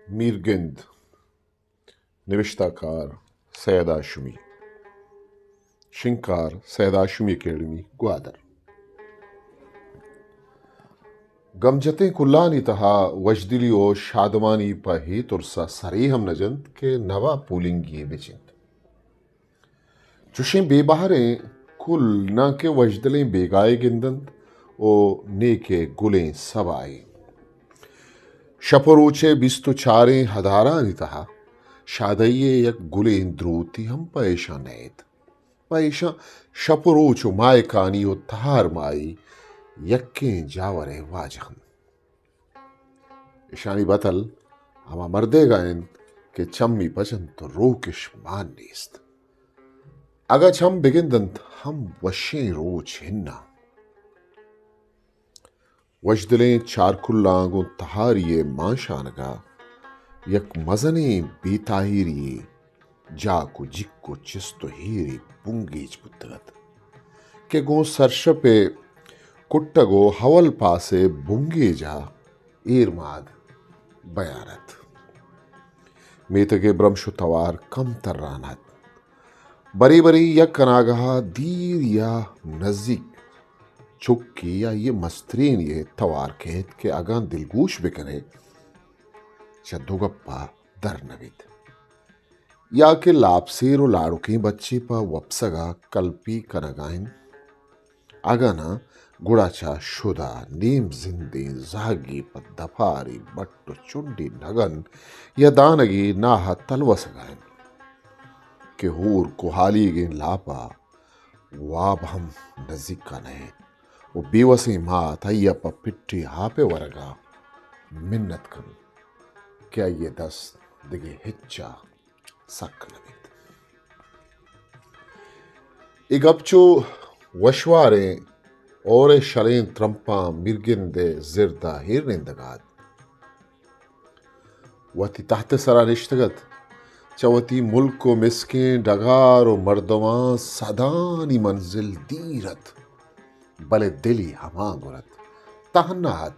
میرگند، نبشتہ کار سید ہاشمی، شنگکار سید ہاشمی اکیڈمی گوادر۔ گمجتیں کلانی تہا وشدلی و شادمانی پہ اے ترسا سرے ہم نہ جنت کہ نوا پولنگی بچنت۔ چوشیں بے بہریں کل ناں کہ وشدلیں بیگاہے گندنت و نیکہ گلیں سباہے۔ شپ و روچ ء بیست و چاریں ہدارانی تہا شادہی ء یک گلیں دروتی ہم پہ ایشاں نئیت۔ پہ ایشاں شپ و روچ و ماہکانی و تہار ماہی یکیں جاور ء واجہ انت۔ اشانی بتل ہما مردیگا انت کہ چمی پچ انت و روکش مان نیست۔ اگاں چم بگندنت ہم وشیں روچ ہناں۔ وشدلیں چارکلاں گوں تہاری ء مانشانگا یک مزنیں بے تاہیری جاک و جک و چست و ہیرے بنگیج بوتگ ات کہ گوں سرشپ ء کٹگ و ہول پاس ء بنگیج ء ایرماد بیان ات۔ میتگ ء برمش و توار کم تران ات۔ برے برے یک اناگہ ء دیر یا نزیک چکے یا یہ مسترین یہ توار کہت کہ اگاں دلگوش بکنے چہ دو گپا در نہ بیت۔ یا کہ لاپسیر و لاڑکیں بچے پہ وپسگا کلپی کنگا انت، اگاں ناں گڑا چہ شدا نیم زندیں زہگے پہ دپاری بٹ و چنڈی نگن یا دانگی ناہ تلوسگا انت کہ ہور کوہالیگیں لاپا واب ہم نزیکا نئیت و بیوسیں مات آئیا پہ پٹی ہاپے ورگا منت کنت کہ آئیے دست دگہ ہچا سک نہ بیت۔ اے گپ چو وشواریں اور شلیں ترمپاں میرگند ء زرد ء ہیر نندگ ء ات۔ وتی تحت ء سرا نشتگ ات۔ چہ وتی ملک و مسکیں ڈگار و مردماں سدانی منزل دیر ات۔ بلے دلی ہما گون ات۔ تہنا ات۔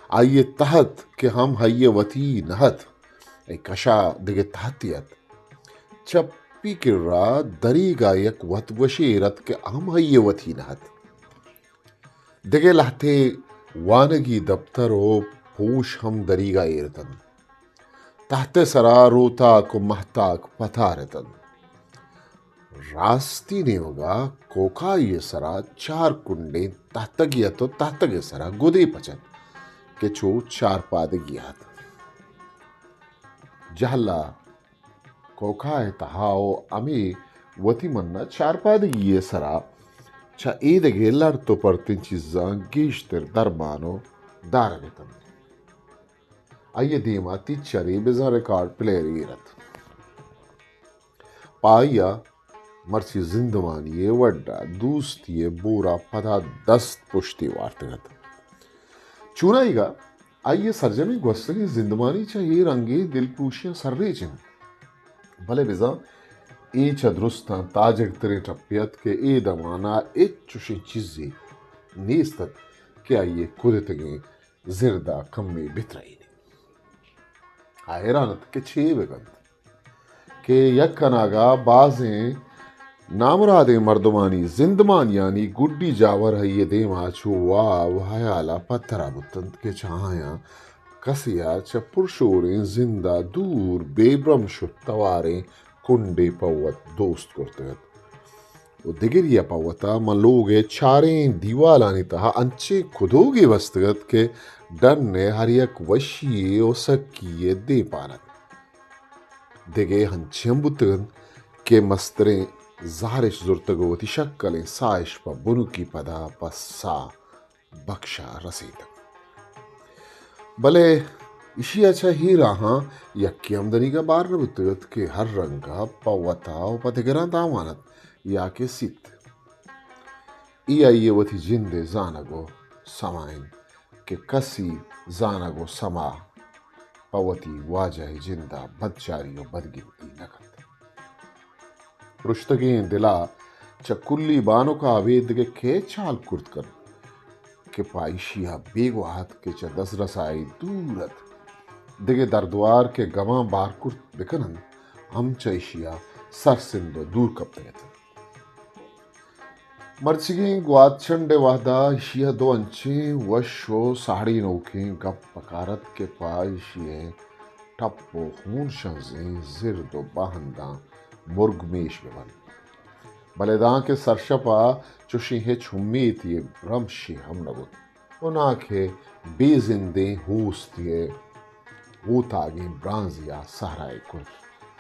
آئی ء تہ ات کہ ہم آئی ء وتی نہ ات۔ اے کشا دگہ تہتے ات۔ چپی کرا دریگا یک وت گوشے ایر ات کہ ہم آئی ء وتی نہ ات۔ دگہ لہتے وانگی دپتر و پوش ہم دریگا ایر اتنت۔ تہت ء سرا روتاک و مہتاک پتار اتنت۔ راستی نیمگا کوکائی ء سرا چار کنڈیں تہتگے ات و تہتگ ء سرا گدے پچ ات کہ چو چارپادگی ات۔ جہلا کوکا ء تہا و ہمے وتی منا چارپادگی ء سرا چہ ایدگہ لڑت و پرتیں چیزاں گیشتر درمان و دارگ اتنت۔ آئی ء دیما تیچرے بزاں ریکارڈ پلیئرے ایر ات۔ پہ آئی ء مرچی زندمانی ء وڈ ء دوستی ء بور ء پدا دست پشتی وارتگ ات۔ چونائیگ ء آئی ء سرجمیں گوستگیں زندمانی چہ اے رنگیں دلپروشیاں سرریچ انت۔ بلے بزاں اے چہ درستاں تاجگ تریں ٹپے ات کہ اے دمان ء ہچ چشیں چیزے نیست ات کہ آئی ء کدتگیں زرد ء کمے بترئینی۔ آ حیران ات کہ چے بہ کنت کہ یک اناگہ بازیں نامرادیں مردمانی زندمانیانی گڈی جاور آئی ء دیما چو واب حیال ء پترا بوتنت کہ چہ آیاں کسے ء چہ پرشوریں زند ء دور بے برمش و تواریں کنڈے پہ وت دوست کرتگ ات۔ و دگری ء پہ وتا من لوگ ء چاریں دیوالانی تہا انچیں کدوگے بستگ ات کہ ڈن ء ہر یک وشی ء و سکی ء دیپان ات۔ دگہ انچیں ہم بوتگ انت کہ مستریں زہرش زرتگ و وتی شکلیں ساہش پہ بنکی پدا پہ ساہ بکش ء رسیتگ۔ بلے ایشی ء چہ اے راہاں یکے ہم دنیگا بار نہ بوتگ ات کہ ہر رنگ ء پہ وتا و پہ دگراں تاوان ات یا کہ سیت۔ اے آئی ء وتی جند ء زانگ و سما انت کہ کسی زانگ و سما پہ وتی واجہ ء جند ء بدچاری و بدگندی نہ کنت۔ پرشتگیں دل ء چہ کلی بانک ء ابید دگہ کئے چال کرت کنت کہ پہ ایشی ء بیگواہ ات کہ چہ دزرسائی دور ات۔ دگہ دردوار کہ گماں بار کرت بہ کن انت، ہم چہ ایشی ءَ سرسند ءُ دور کپتگ ات انت۔ مرچیگیں گوات چنڈ ءِ وہد ءَ ایشی ءَ دو انچیں وش ءُ ساڑی نوکیں گپ پکار ات کہ پہ ایشی ءِ ٹپ ءُ ہون شنزیں زرد ءُ باہنداں مرگ میش بہ بنت۔ بلے دانکہ سرشپ ءَ چوشیں ہچ امیتے ءِ رمشے ہم نہ بوت۔ ءُ نا کہ بے زندیں ہوستی ءِ ہوتاگیں برانزے ءَ سہرا ئے کرت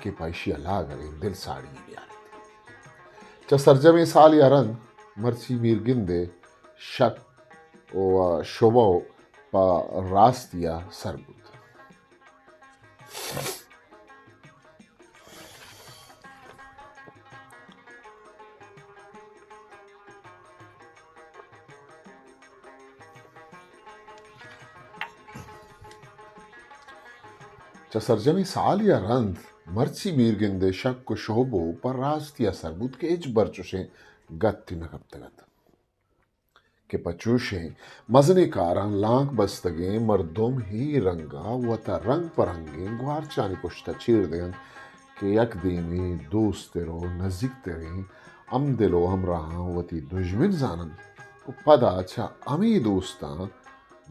کہ پہ ایشی ءَ لاگریں دل ساڑی یے بیاریت۔ چہ سرجمیں سالے ءَ رند مرچی میرگند ءِ شک ءُ شبہ پہ راستی ءَ سر بوت۔ چہ سرجمیں سالے ءَ رند مرچی میرگند ءِ شک ءُ شبہ پہ راستی ءَ سر بوت کہ ہچبر چوشیں گتے نہ کپتگ ات کہ پہ چوشیں مزنیں کاراں لانک بستگیں مردم اے رنگ ءَ وت ءَ رنگ پہ رنگیں گوارچانی پشت ءَ چیر دئینت کہ یک دیمی دوستر ءُ نزیکتریں ہمدل ءُ ہمراہاں وتی دژمن زان انت ءُ پدا چہ ہمے دوستاں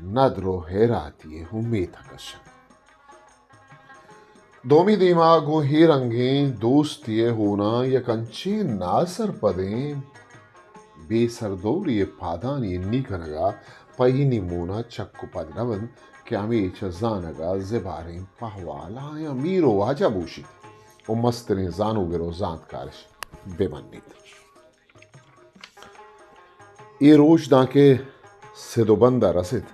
ندر ءُ ہیراتی ءِ امیت ءَ کش انت۔ دومی دیما گوں اے رنگیں دوستی ءِ ہوناں یک انچیں ناسرپدیں بے سردوری ءِ پادانی ہنی کنگ ءَ پہ اینی مون ءَ چک ءُ پد نہ بنت کہ ہمے چہ زانگ ءَ زبہریں پہوال آیاں میر ءُ واجہ بوشیت ءُ مستریں زانوگر ءُ زانتکارش بہ منیت۔ اے روچ دانکہ سد ءُ بند ءَ رست،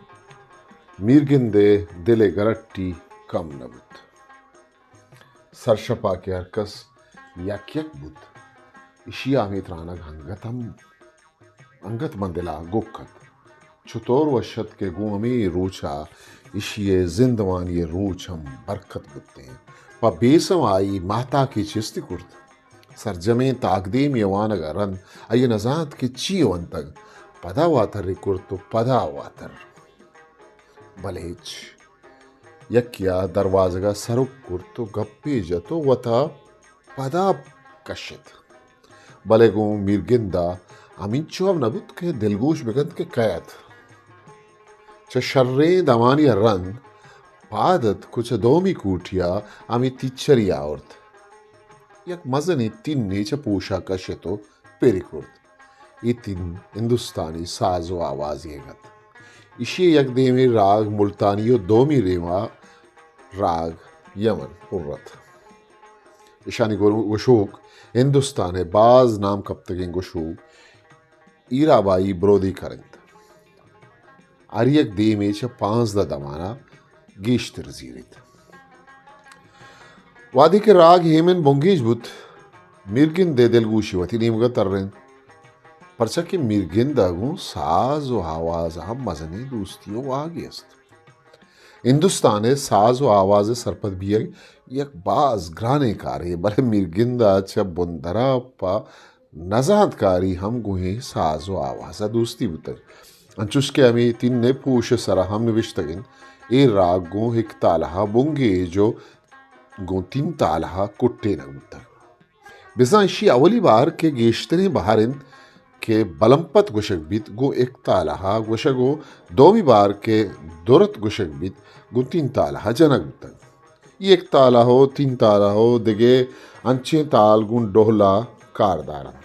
میرگند ءِ دل ءِ گرٹی کم نہ بوت۔ سرشپ ءَ کہ ہرکس یک یک بوت، ایشی ءَ ہمے ترانگ انگت ہم، انگت ماں دل ءَ گک ات۔ چتور وش ات کہ گوں ہمے روچ ءَ ایشی ءِ زندمانی ءِ روچ ہم برکت بوتیں۔ پہ بے سمائی ماہتاکے چستی کرت۔ سرجمیں تاکدیمی ءِ وانگ ءَ رند آئی ءَ نزانت کہ چی ونتگ۔ پدا واترے کرت ءُ پدا واتر۔ بلے ہچ۔ یکے ءَ دروازگ ءَ سرک کرت ءُ گپے جت ءُ وت ءَ پدا کشت۔ بلے گوں میرگند ءَ ہمینچو ہم نہ بوت کہ دلگوش بہ کنت کہ کئے ات۔ چہ شریں دمانے ءَ رند پاد اتک ءُ چہ دومی کوٹی ءَ ہمے تیچری آورت۔ یک مزنیں تینے چہ پوش ءَ کشت ءُ پری کرت۔ اے تین ہندوستانی ساز ءُ آوازے ات۔ ایشی ءِ یک دیمے راگ ملتانی ءُ دومی دیما راگ یمن پر ات۔ ایشانی گو-، گوشوک ہندوستان ءِ باز نام کپتگیں گوشوک ہیرابائی برودیکر انت۔ ہر یک دیمے چہ پانزدہ دمان ءَ گیشتر زیریت۔ وہدے کہ راگ ایمن بنگیج بوت، میرگند ءِ دلگوشی وتی نیمگ ءَ ترینت، پرچا کہ میرگند ءَ گوں ساز ءُ آواز ءَ ہم مزنیں دوستی ءُ واہگے است۔ ہندوستان ءِ ساز ءُ آواز ءِ سرپد بیگ یک باز گرانیں کارے، بلے میرگند ءَ چہ بندر ءَ پہ نزانتکاری ہم گوں اے ساز ءُ آواز ءَ دوستی بوتگ۔ انچوش کہ ہمے تین ءِ پوش ءِ سرا ہم نبشتگ انت، اے راگ گوں یک تالہ ءَ بنگیج ءُ گوں تین تالہ ءَ کٹینگ بوتگ۔ بزاں ایشی اولی بار کہ گیشتریں بہر انت کہ بلمپت گوشگ بیت گوں یک تالہ ءَ گوشگ ءُ دومی بار کہ درت گوشگ بیت گوں تین تالہ ءَ جنگ بوتگ۔ یک تالہ ءُ تین تالہ ءُ دگہ انچیں تال گوں ڈہل ءَ کار دار انت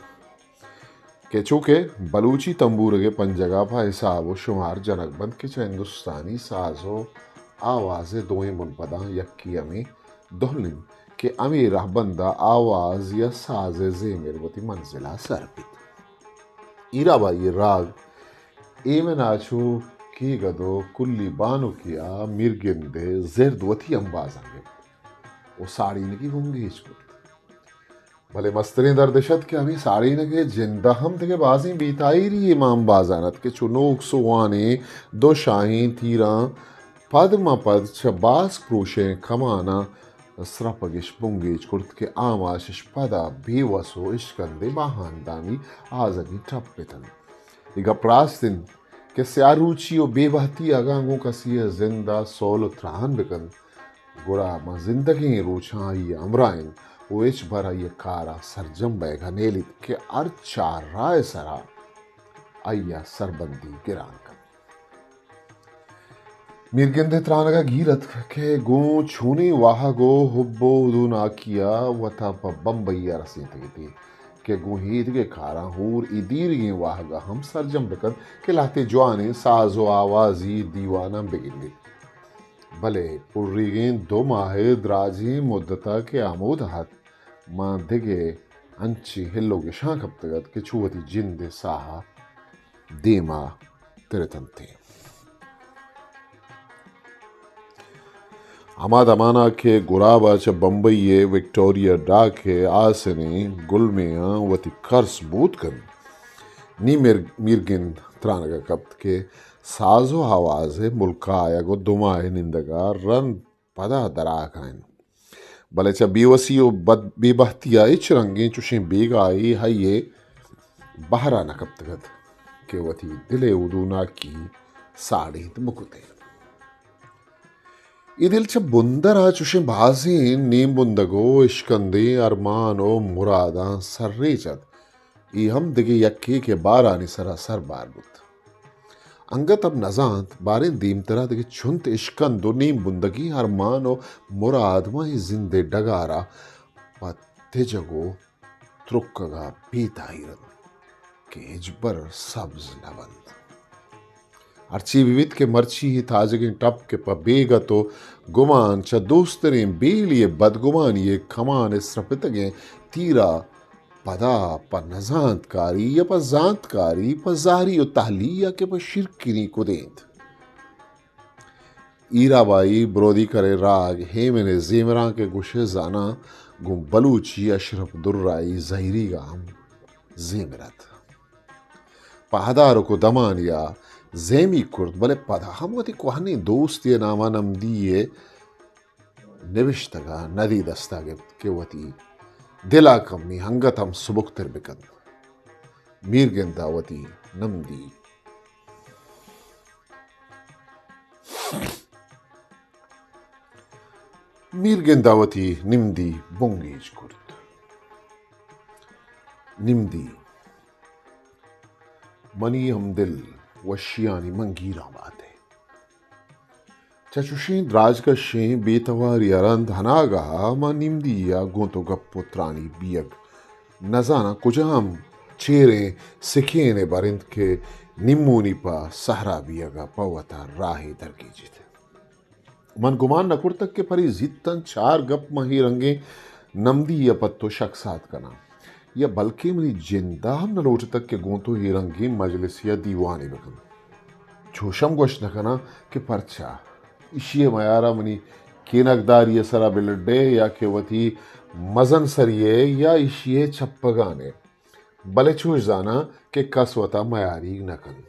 کہ چو کہ بلوچی تمبورگ ءِ پنجگ ءَ پہ حساب ءُ شمار جنگ بنت کہ چہ ہندوستانی ساز ءُ آواز ءِ دوئیں بنپداں یکے ہمے ڈہل انت کہ ہمے رہبند ءَ آواز یا ساز ءِ زیمر وتی منزل ءَ سر بیت۔ ہیرابائی ءِ راگ ایمن ءَ چو کیگد ءُ کلی بانکے ءَ میرگند ءِ زرد وتی امبازاں گپت ءُ ساڑینگی بنگیج کرت۔ بلے مستریں درد اش ات کہ ہمے ساڑینگ ءِ جند ءَ ہم دگہ بازیں بے تاہیری یے ماں امبازان ات کہ چو نوک سوانیں دو شاہیں تیراں پد ماں پد چہ باز پروشیں کماناں سرپگش بنگیج کرت کہ آماشش پدا بے وس ءُ اشکندیں باہندانی آزگیں ٹپ اتنت۔ اے گپ راست انت کہ سیاہ روچی ءُ بے بہتی اگاں گوں کسی ءِ زند ءَ سول ءُ تران بہ کنت، گڑا ماں زندگیں روچاں آئی ء ہمراہ انت و ہچبر آئی ء کاراں سرجم بئیگ ء نیلیت کہ ہرچ چار راہ ء سرا آئی ء سربندی گران کنت۔ میرگند ء ترانگ ء گیر اتک کہ گوں چونیں واہگ و حب و ہدوناکی ء وت ء پہ بمبئی ء رسینتگیت کہ گوں ایدگہ کاراں ہور اے دیرگیں واہگ ء ہم سرجم بہ کنت کہ لہتے جوانیں ساز و آوازی دیواناں بہ گندیت۔ بلے پریگیں دو ماہ ء دراجیں مدت ء کہ ہمود ات، ماں دگہ انچیں ہل و گشاں کپتگ ات کہ چو وتی جند ء ساہ ء دیم ء ترتنتیں۔ ہما دمان ء کہ گلاب ء چہ بمبئی ء وکٹوریا ڈاک ء آسنیں گلمے آں وتی کرس بوت کنت، نی میر-، میرگند ترانگ ء کپت کہ ساز و آواز ء ملک ء آیگ و دو ماہ ء نندگ ء رند پدا دراہ کاینت۔ بلے چہ بے وسی و بد-، بے بہتی ء ہچ رنگیں چشیں بیگاہے آئی ء بہر ء نہ کپتگ ات کہ وتی دل ء ہدوناکی ساڑینت بکتیں۔ اے دل چہ بندر ء چشیں بازیں نیم بندگ و اشکندیں ارمان و مراداں سرریچ ات۔ اے ہم دگہ یکے کہ بارانی سرا سربار بوت۔ انگت ہم نزانت، باریں دیمترا دگہ چنت اشکند و نیم بندگی ارمان و مراد ماں اے زند ء ڈگارا پہ تجگ و ترکگا بے تاہیر انت کہ ہچبر سبز نہ بنت۔ ہرچی بہ بیت کہ مرچی اے تاجگیں ٹپ کہ پہ بیگت و گمان چہ دوستریں بیلی ء بدگمانی ء کمان ء سرپتگیں تیرا پدا پہ نزانتکاری یا پہ زانتکاری، پہ زہری و تہلی یا کہ پہ شیرکنی کدینت۔ ہیرابائی برودی کرے راگ ہیمن ء زیمراں کہ گوشے زاناں گوں بلوچی اشرف درائی زہیریگا ہم زیمر ات۔ پہ ہدارک و دمانیا زیمی کرت، بلے پدا ہم وتی کوہنیں دوستی ء ناما نمدی ء نبشتگا ندی دستا گپت کہ وتی دلا کمی انگت ہم سبکتر بکنت۔ میرگندا وتی نمدی میرگندا وتی نمدی بنگیج کرت۔ نمدی۔ منی ہمدل، وشیانی منگیراں بات ئے۔ چہ چشیں دراجکشیں بے تواری ء رند ہناگہ ء ما نمدی ء گوں تو گپ و ترانی بیگ نزاناں کجام چیریں سکین ء بر انت کہ نیمونی پہ سہرا بیگ ء پہ وتا راہے درگیجیت۔ من گمان نہ کرتگ کہ پرے زیتاں چار گپ من اے رنگیں نمدی ء پہ تو شک سات کناں، یا بلکیں منی جند ء ہم نہ لوٹتگ کہ گوں تو اے رنگیں مجلسے ء دیوانے بہ کناں۔ چوش ہم گوشت نہ کناں کہ پرچا ایشی ء میار ء منی کینگداری ء سرا بہ لڈئے یا کہ وتی مزن سری ء یا ایشی ء چپگان ء۔ بلے چوش زاناں کہ کس وتا میاریگ نہ کنت۔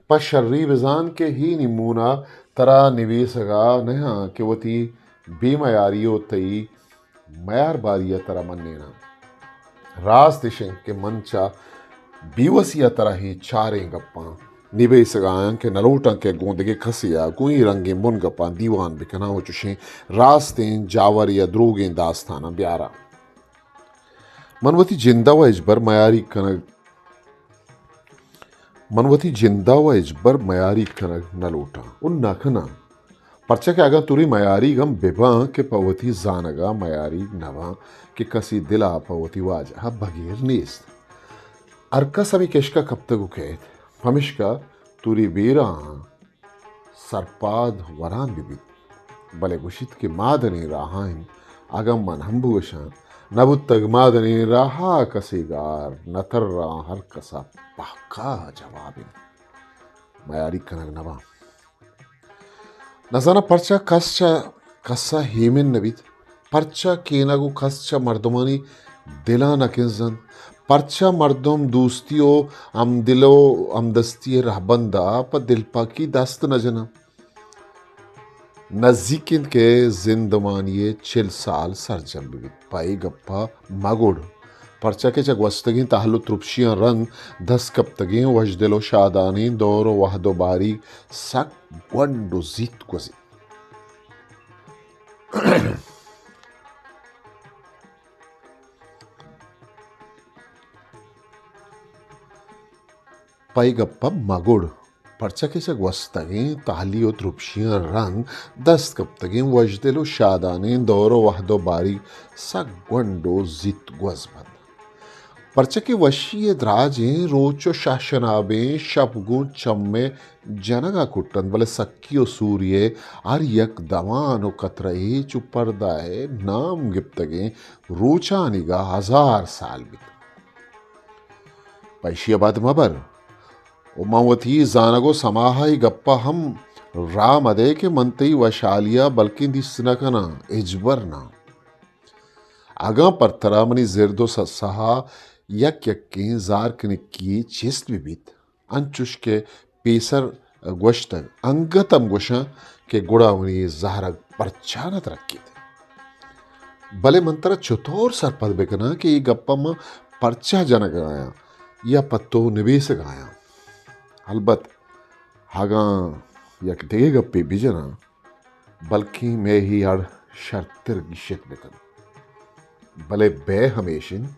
پہ شری بزان کہ اے نیمون ء ترا نبیسگ ء نیاں کہ وتی بے میاری و تئی میار باری ء ترا منیناں۔ راست اش انت کہ من چہ بے وسی ء ترا اے چاریں گپاں نبیسگ ء آیاں کہ نہ لوٹاں کہ گوں دگہ کسے ء گوں اے رنگیں بن گپاں دیوان بکناں و چشیں راستیں جاورے ء دروگیں داستاناں بیاراں۔ من وتی جند ء و ہچبر میاریگ کنگ، من وتی جند ء و ہچبر میاریگ کنگ نہ لوٹاں و نہ کناں، پرچا کہ اگاں توری میاریگ ہم بہ باں کہ پہ وتی زانگ ء میاریگ نہ باں کہ کسی دل ء پہ وتی واجہ ء بگیر نیست۔ ہر کس ہمے کشک ء کپتگ و کئیت، پمشکا توری بیراں سرپاد وران بہ بیت، بلے گوشیت کہ مادنیں راہ انت۔ اگاں من ہم بگوشاں، نہ بوتگ مادنیں راہ ء کسے گار، نہ تراں ہر کس ء پہکا جواب انت۔ میاری کنگ نہ باں۔ نزاناں پرچا کس چہ کس ء ہیمن نہ بیت۔ پرچا کینگ و کس چہ مردمانی دلاں نہ کنزنت؟ پرچا مردم دوستی و ہمدل و ہمدستی ء رہبند ء پہ دلپاکی دست نہ جناں؟ نزیک انت کہ زندمانی ء چل سال سرجم بہ بیت۔ پہ اے گپ ء مگڑ، پرچا کہ چہ گوستگیں تہل و ترپشیاں رند دست کپتگیں وشدل و شادانیں دور و وہد و باریگ سک گونڈ و زیت گوزیت۔ پہ اے گپ ءَ مگڑ، پرچا کہ چہ گوستگیں تہلی ءُ ترپشیاں رند دست کپتگیں وشدل ءُ شادانیں دور ءُ وہد ءُ باریگ سک گونڈ ءُ زیت گوز بنت۔ پرچا کہ وشی ءِ دراجیں روچ ءُ شہشنابیں شپ گوں چم ءِ جنگ ءَ کٹ اَنت، بلے سکی ءُ سوری ءِ ہر یک دمان ءُ کترہ ءَ چو پردہ ءِ نام گپتگیں روچانیگ ءَ ہزار سال بیت۔ پہ ایشی ءَ بد مہ بر ءُ من وتی زانگ ءُ سماہ ءِ گپ ءَ ہم راہ مہ دئے کہ من تئی وشحالی ءَ بلکیں دیست نہ کناں، ہچبر نہ۔ اگاں پر ترا منی زرد ءُ سسہ ءَ یک یکیں زار کنکی چست بہ بیت، انچش کہ پیسر گوشتگ، انگت ہم گوشاں کہ گڑا منی زہرگ پرچا نہ ترکیت؟ بلے من ترا چطور سرپد بہ کناں کہ اے گپ ءَ من پرچا جنگ ءَ آیاں یا پہ تو نبیسگ ءَ آیاں؟ البت اگاں یک دگہ گپے بہ جناں، بلکیں مئے اے اڑ شرتر گیشت بہ کنت۔ بلے بئے ہمیش اِنت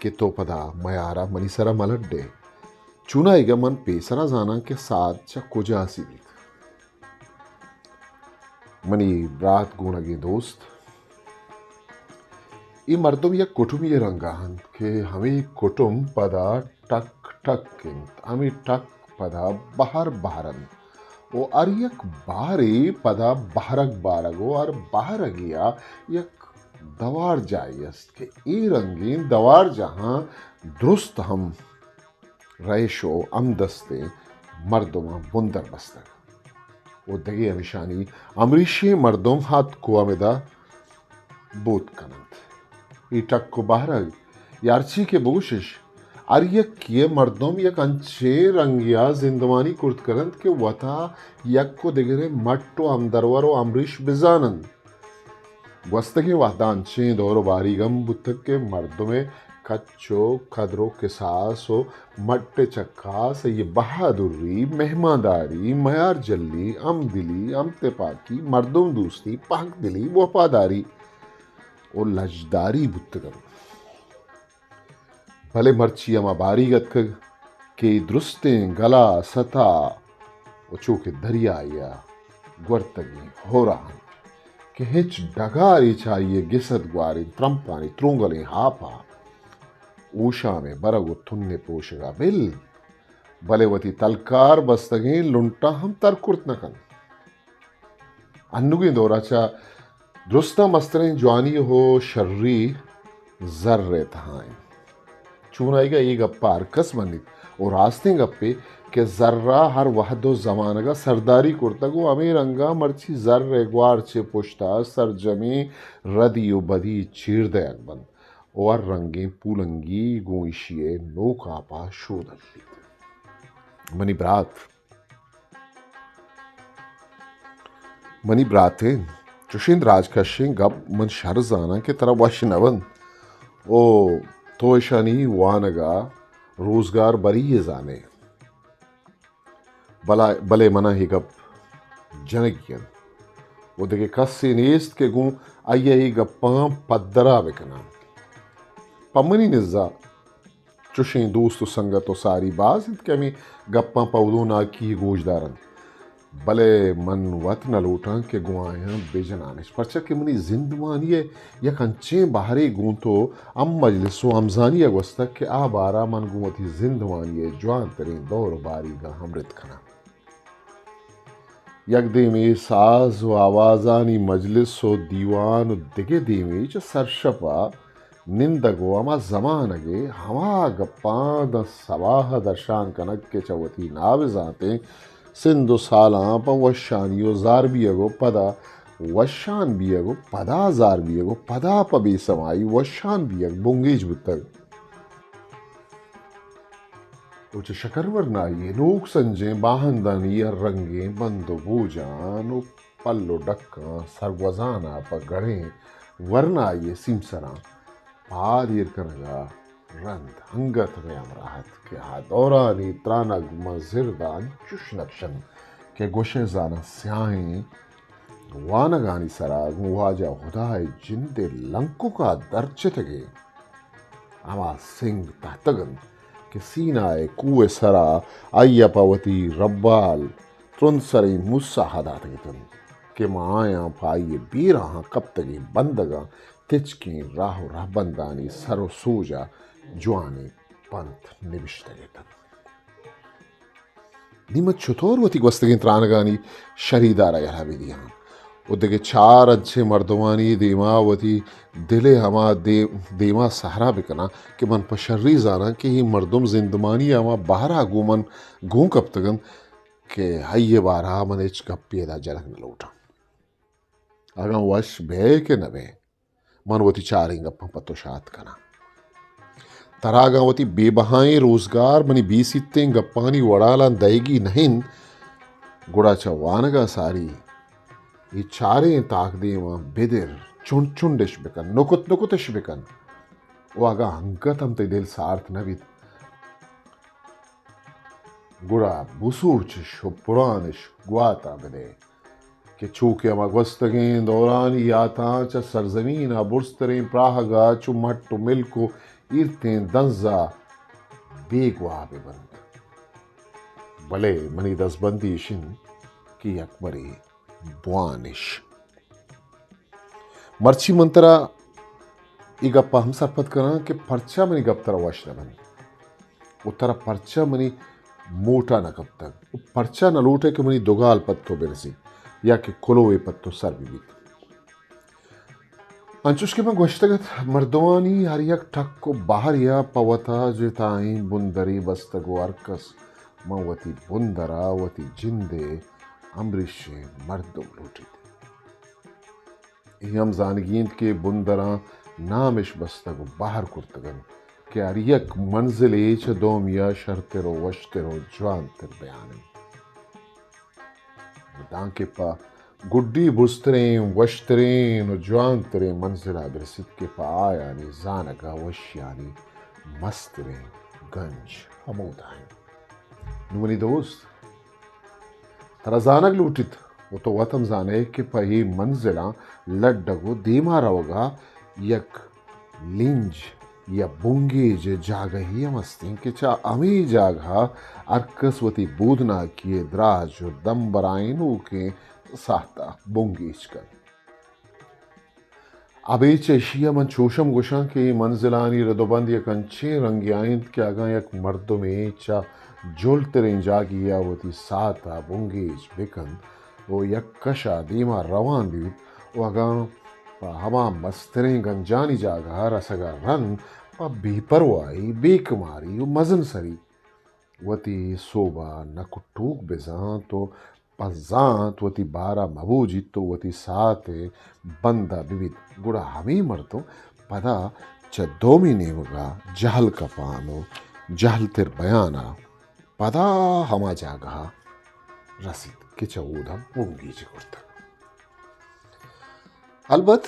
کہ تو پدا میار ءَ منی سر ءَ مہ لڈ ئے۔ چونائیگ ءَ من پیسر ءَ زاناں کہ ساعت چہ کجا سیریت۔ منی برات گونگیں دوست، اے مردم یک کٹمے ءِ رنگ ءَ اَنت کہ ہمے کٹم پدا ٹک ٹک اِنت، ہمے ٹک پدا بہر بہر اَنت ءُ ہر یک بہرے پدا بہرگ بارگ ءُ ہر بہرگے ءَ یک دوار جاہے است کہ اے رنگیں دوار جاہاں درست ہم رہش ءُ ہمدستیں مردماں بندر بستگ ءُ دگہ ہمشانی ہمریشیں مردم اتک ءُ ہمدا بوت کن اَنت۔ اے ٹک ءُ بہرگ یا ہرچی کہ بگوش اِش، ہر یکے ءَ مردم یک انچیں رنگے ءَ زندمانی کرت کن اَنت کہ وت ءَ یک ءُ دگر ءِ مٹ ءُ ہمدرور ءُ ہمریش بزان اَنت۔ گوستگیں وہد ءَ انچیں دور ءُ باریگ ہم بوتگ کہ مردم ءِ کچ ءُ کدر ءُ کساس ءُ مٹ ءِ چکاس، آئی ءِ بہادری، مہمانداری، میار جلی، ہمدلی، ہمتپاکی، مردم دوستی، پہک دلی، وپاداری ءُ لجداری بوتگ اَنت۔ بلے مرچی ہما باریگ اتکگ کہ درستیں گلا ستا ءُ چو کہ دریائے ءَ گورتگیں ہور ءَ اَنت کہ ہچ ڈگارے چہ آئی ءِ گسد گواریں ترمپانی ترونگلیں ہاپ ءَ اوشام ءِ برگ ءُ تن ءِ پروشگ ءَ بل، بلے وتی تلکار بستگیں لنٹاں ہم تر کرت نہ کنت۔ انوگیں دور ءَ چہ درستاں مستریں جوانی ءُ شری زر ءِ تہا اِنت۔ چونائیگ ءَ اے گپ ءَ ہر کس منیت ءُ راستیں گپے کہ زر ءَ ہر وہد ءُ زمانگ ءَ سرداری کرتگ ءُ ہمے رنگ ءَ مرچی زر ءِ گوارچ ءِ پشت ءَ سرجمیں ردی ءُ بدی چیر دئیگ بنت ءُ ہر رنگیں پولنگی گوں ایشی ءِ نوک آپ ءَ شودگ بیت۔ منی برات، منی براتیں، چشیں دراجکشیں گپ من شر زاناں کہ ترا وش نہ بنت ءُ تو اشانی وانگ ءَ روزگار بری یے زان ئے۔ بلا-، بلے من ءَ اے گپ جنگی اِنت ءُ دگہ کسے نیست کہ گوں آئی ءَ اے گپاں پدرا بہ کناں۔ پہ منی نز ءَ چشیں دوست ءُ سنگت ءُ ساری باز اَنت کہ ہمے گپاں پہ ہدوناکی گوش دار اَنت، بلے من وت نہ لوٹاں کہ گوں آیاں بہ جنان اِش، پرچا کہ منی زندمانی ءِ یک انچیں بہرے گوں تو ہم مجلس ءُ ہمزانی ءَ گوستگ کہ آ بہر ءَ من گوں وتی زندمانی ءِ جوانتریں دور ءُ باریگاں ہمرد کناں۔ یک دیمے ساز ءُ آوازانی مجلس ءُ دیوان ءُ دگہ دیمے چہ سرشپ ءَ نندگ ءُ ہما زمانگ ءِ ہما گپاں داں سباہ ءَ درشان کنگ کہ چہ وتی نابزانتیں سند ءُ سالاں پہ وشانی ءُ زار بیگ ءُ پدا وشان بیگ ءُ پدا زار بیگ ءُ پدا پہ بے سمائی وشان بیگ بنگیج بوتگ۔ ءُ چہ شکرورنائی ءِ نوک سنجیں باہندانی ہر رنگیں بند ءُ بوجان ءُ پل ءُ ڈکاں سرگوزان ءَ پہ گڑیں ورنائی ءِ سیمسراں پاد ایر کنگ ءَ رند انگت مئے ہمراہ اَت کہ آ دورانی ترانگ ماں زرد ءَ انچوش نقش اَنت کہ گوش ئے زاناں سیاہیں وانگانی سرا گوں واجہ ہدا ءِ جند ءِ لنکک ءَ درچتگیں ہما سنگ تہتگ انت کہ سینا ءِ کوہ ءِ سرا آئی ءَ پہ وتی ربال ترندسریں موسیٰ ءَ داتگ اتنت کہ ما آیاں پہ آئی ءِ بیراہاں کپتگیں بندگاں تچکیں راہ ءُ رہبندانی سر ءُ سوج ءَ جوانیں پنت نبشتگ اتنت۔ نی من چطور وتی گوستگیں ترانگانی شریدار ءَ یلہ بہ دیاں ءُ دگہ چار انچیں مردمانی دیما وتی دل ءِ ہما دے-، دیما سہرا بہ کناں کہ من پہ شری زاناں کہ اے مردم زندمانی ءِ ہما بہر ءَ گوں من گون کپتگ انت کہ آئی ءِ بارہ ءَ من ہچ گپے ادا جنگ نہ لوٹاں۔ اگاں وش بئے کہ نہ بئے، من وتی چاریں گپاں پہ تو شات کناں۔ ترا اگاں وتی بے بہائیں روزگار منی بے سیتیں گپانی وڑالاں دئیگی نہ انت، گڑا چہ وانگ ءَ ساری اے چاریں تاکدیماں بدر، چنڈ چنڈش بکن، نکت نکتش بکن۔ ءُ اگاں انگت ہم تئی دل سارت نہ بیت، گڑا بسوچش ءُ پرانش گوات ءَ بدئے کہ چو کہ ہما گوستگیں دورانی یاتاں چہ سرزمین ءَ برزتریں پراہگ ءَ چو مٹ ءُ ملک ءُ ایرتیں دنز ءَ بیگواہ بہ بنت۔ بلے منی دزبندی اش انت کہ یکبرے بوانش۔ مرچی من ترا اے گپ ءَ ہم سرپد کناں کہ پرچا منی گپ ترا وش نہ بنت ءُ ترا پرچا منی موٹا نہ کپتگ ءُ پرچا نہ لوٹئے کہ منی دگال پد تو برزیت یا کہ کلوہے پد تو سر بہ بیت۔ انچوش کہ من گوشتگ ات، مردمانی ہر یک ٹک ءُ بہرے ءَ پہ وتا جتائیں بندرے بستگ ءُ ہر کس من وتی بندر ءَ وتی جند ءِ ہمریشیں مردم لوٹیت۔ اے ہم زانگی انت کہ بندراں نامش بستگ ءُ بہر کرتگ انت کہ ہر یک منزلے چہ دومی ءَ شرتر ءُ وشتر ءُ جوانتر بیان انت۔ دانکہ پہ گڈی بزتریں، وشتریں ءُ جوانتریں منزل ءَ برسیت کہ پہ آیانی زانگ ءَ وشیانی مستریں گنج ہمودا انت۔ نوں منی دوست، ترا زانگ لوٹیت ءُ تو وت ہم زانئے کہ پہ اے منزلاں لڈگ ءُ دیما روگ ءَ یک لینج یا بنگیج ءِ جاگہے ہم است انت کہ چہ ہمے جاگہ ءَ ہر کس وتی بودناکی ءِ دراج ءُ دمبرائینوکیں ساہت ءَ بنگیج کنت۔ ابید چہ ایشی ءَ من چوش ہم گوشاں کہ اے منزلانی رد ءُ بند یک انچیں رنگے ءَ انت کہ اگاں یک مردمے چہ جہلتریں جاگہے ءَ وتی ساہت ءَ بنگیج بہ کنت ءُ یک کش ءَ دیما روان بہ بیت ءُ اگاں پہ ہما مستریں گنجانی جاگہ ءَ رسگ ءَ رند، پہ بے پرواہی، بے کماری ءُ مزن سری وتی سوب ءَ نہ کٹوک بہ زانت ءُ پہ زانت وتی بار ءَ مہ بوجیت ءُ وتی ساہت ءِ بند ءَ بہ بیت، گڑا ہمے مردم پدا چہ دومی نیمگ ءَ جہل کپان ءُ جہلتر بیان ءَ پدا ہما جاگہ ءَ رسیت کہ چہ اودا بنگیج کرتگ۔ البت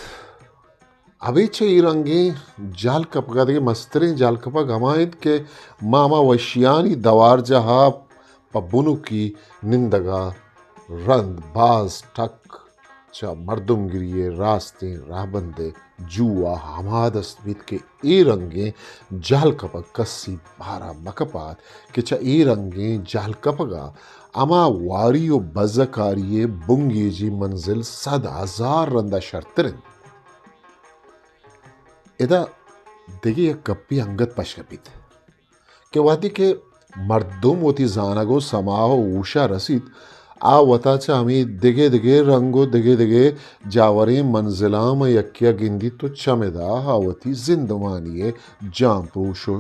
ابید چہ اے رنگیں جہل کپگ ءَ دگہ مستریں جہل کپگ ہما انت کہ ما ہما وشیانی دوارجاہ ءَ پہ بنکی نندگ ءَ رند باز ٹک چہ مردمگری ءِ راستیں رہبند ءِ جو ءَ ہما دست بیت کہ اے رنگیں جہل کپگ کسی بار ءَ مہ کپات کہ چہ اے رنگیں جہل کپگ ءَ ہما واری ءُ بزکاری ءِ بنگیجی منزل صد ہزار رند ءَ شرتر انت۔ ادا دگہ یک گپے انگت پش کپیت کہ وہدے کہ مردم وتی زانگ ءُ سما ءُ ہوش ءَ رسیت، آ وتا چہ ہمے دگہ دگہ رنگ ءُ دگہ دگہ جاوریں منزلاں ماں یکے ءَ گندیت ءُ چم ادا آ وتی زندمانی ءِ جان پروش ءُ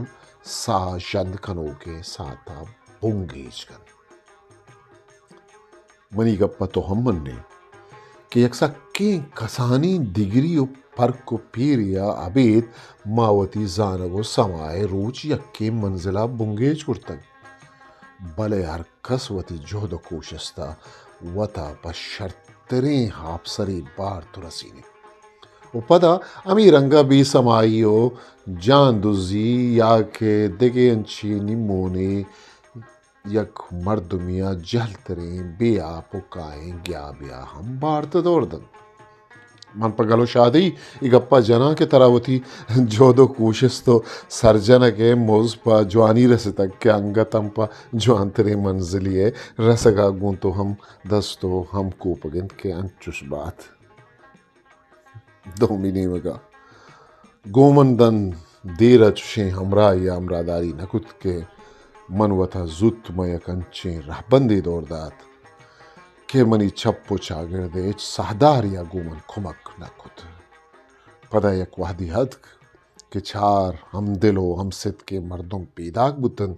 ساہ ژند کنوکیں ساہت ءَ بنگیج کنت۔ منی گپ ءَ تو ہم من ئے کہ یک سکیں کسانیں دگری ءُ پرک ءُ پیرے ءَ ابید ما وتی زانگ ءُ سما ءِ روچ یکیں منزل ءَ بنگیج کرتگ، بلے ہر کس وتی جہد ءُ کوشست ءَ وت ءَ پہ شرتریں آپسرے بارت ءُ رسینیت ءُ پدا ہمے رنگ ءَ بے سمائی ءُ جان دزی یا کہ دگہ انچیں نیمونے یک مردمیا جہل تریں بے آپ و کائیں گیابیا ہم بارت دور دنت۔ من پہ گل و شادی ای گپا جناں کہ ترا وتی جہد و کوشست و سرجنگ ء مز پہ جوانی رستگ کہ انگت ہم پہ جوانتریں منزلی ء رسگا گوں تو ہم دست و ہم کوپگ انت کہ انچش بات۔ دومی نیمگا گوں من دن دیر ء چشیں ہمراہی ء ہمراہداری نہ کت کہ من وتا زوت ماں یک انچیں رہبندے دور دات کہ منی چپ و چاگرد ء ہچ ساہدارے ء گوں من کمک نہ کت۔ پدا یک وہدی اتک کہ چار ہمدل و ہم ستکیں مردم پیداک بوتنت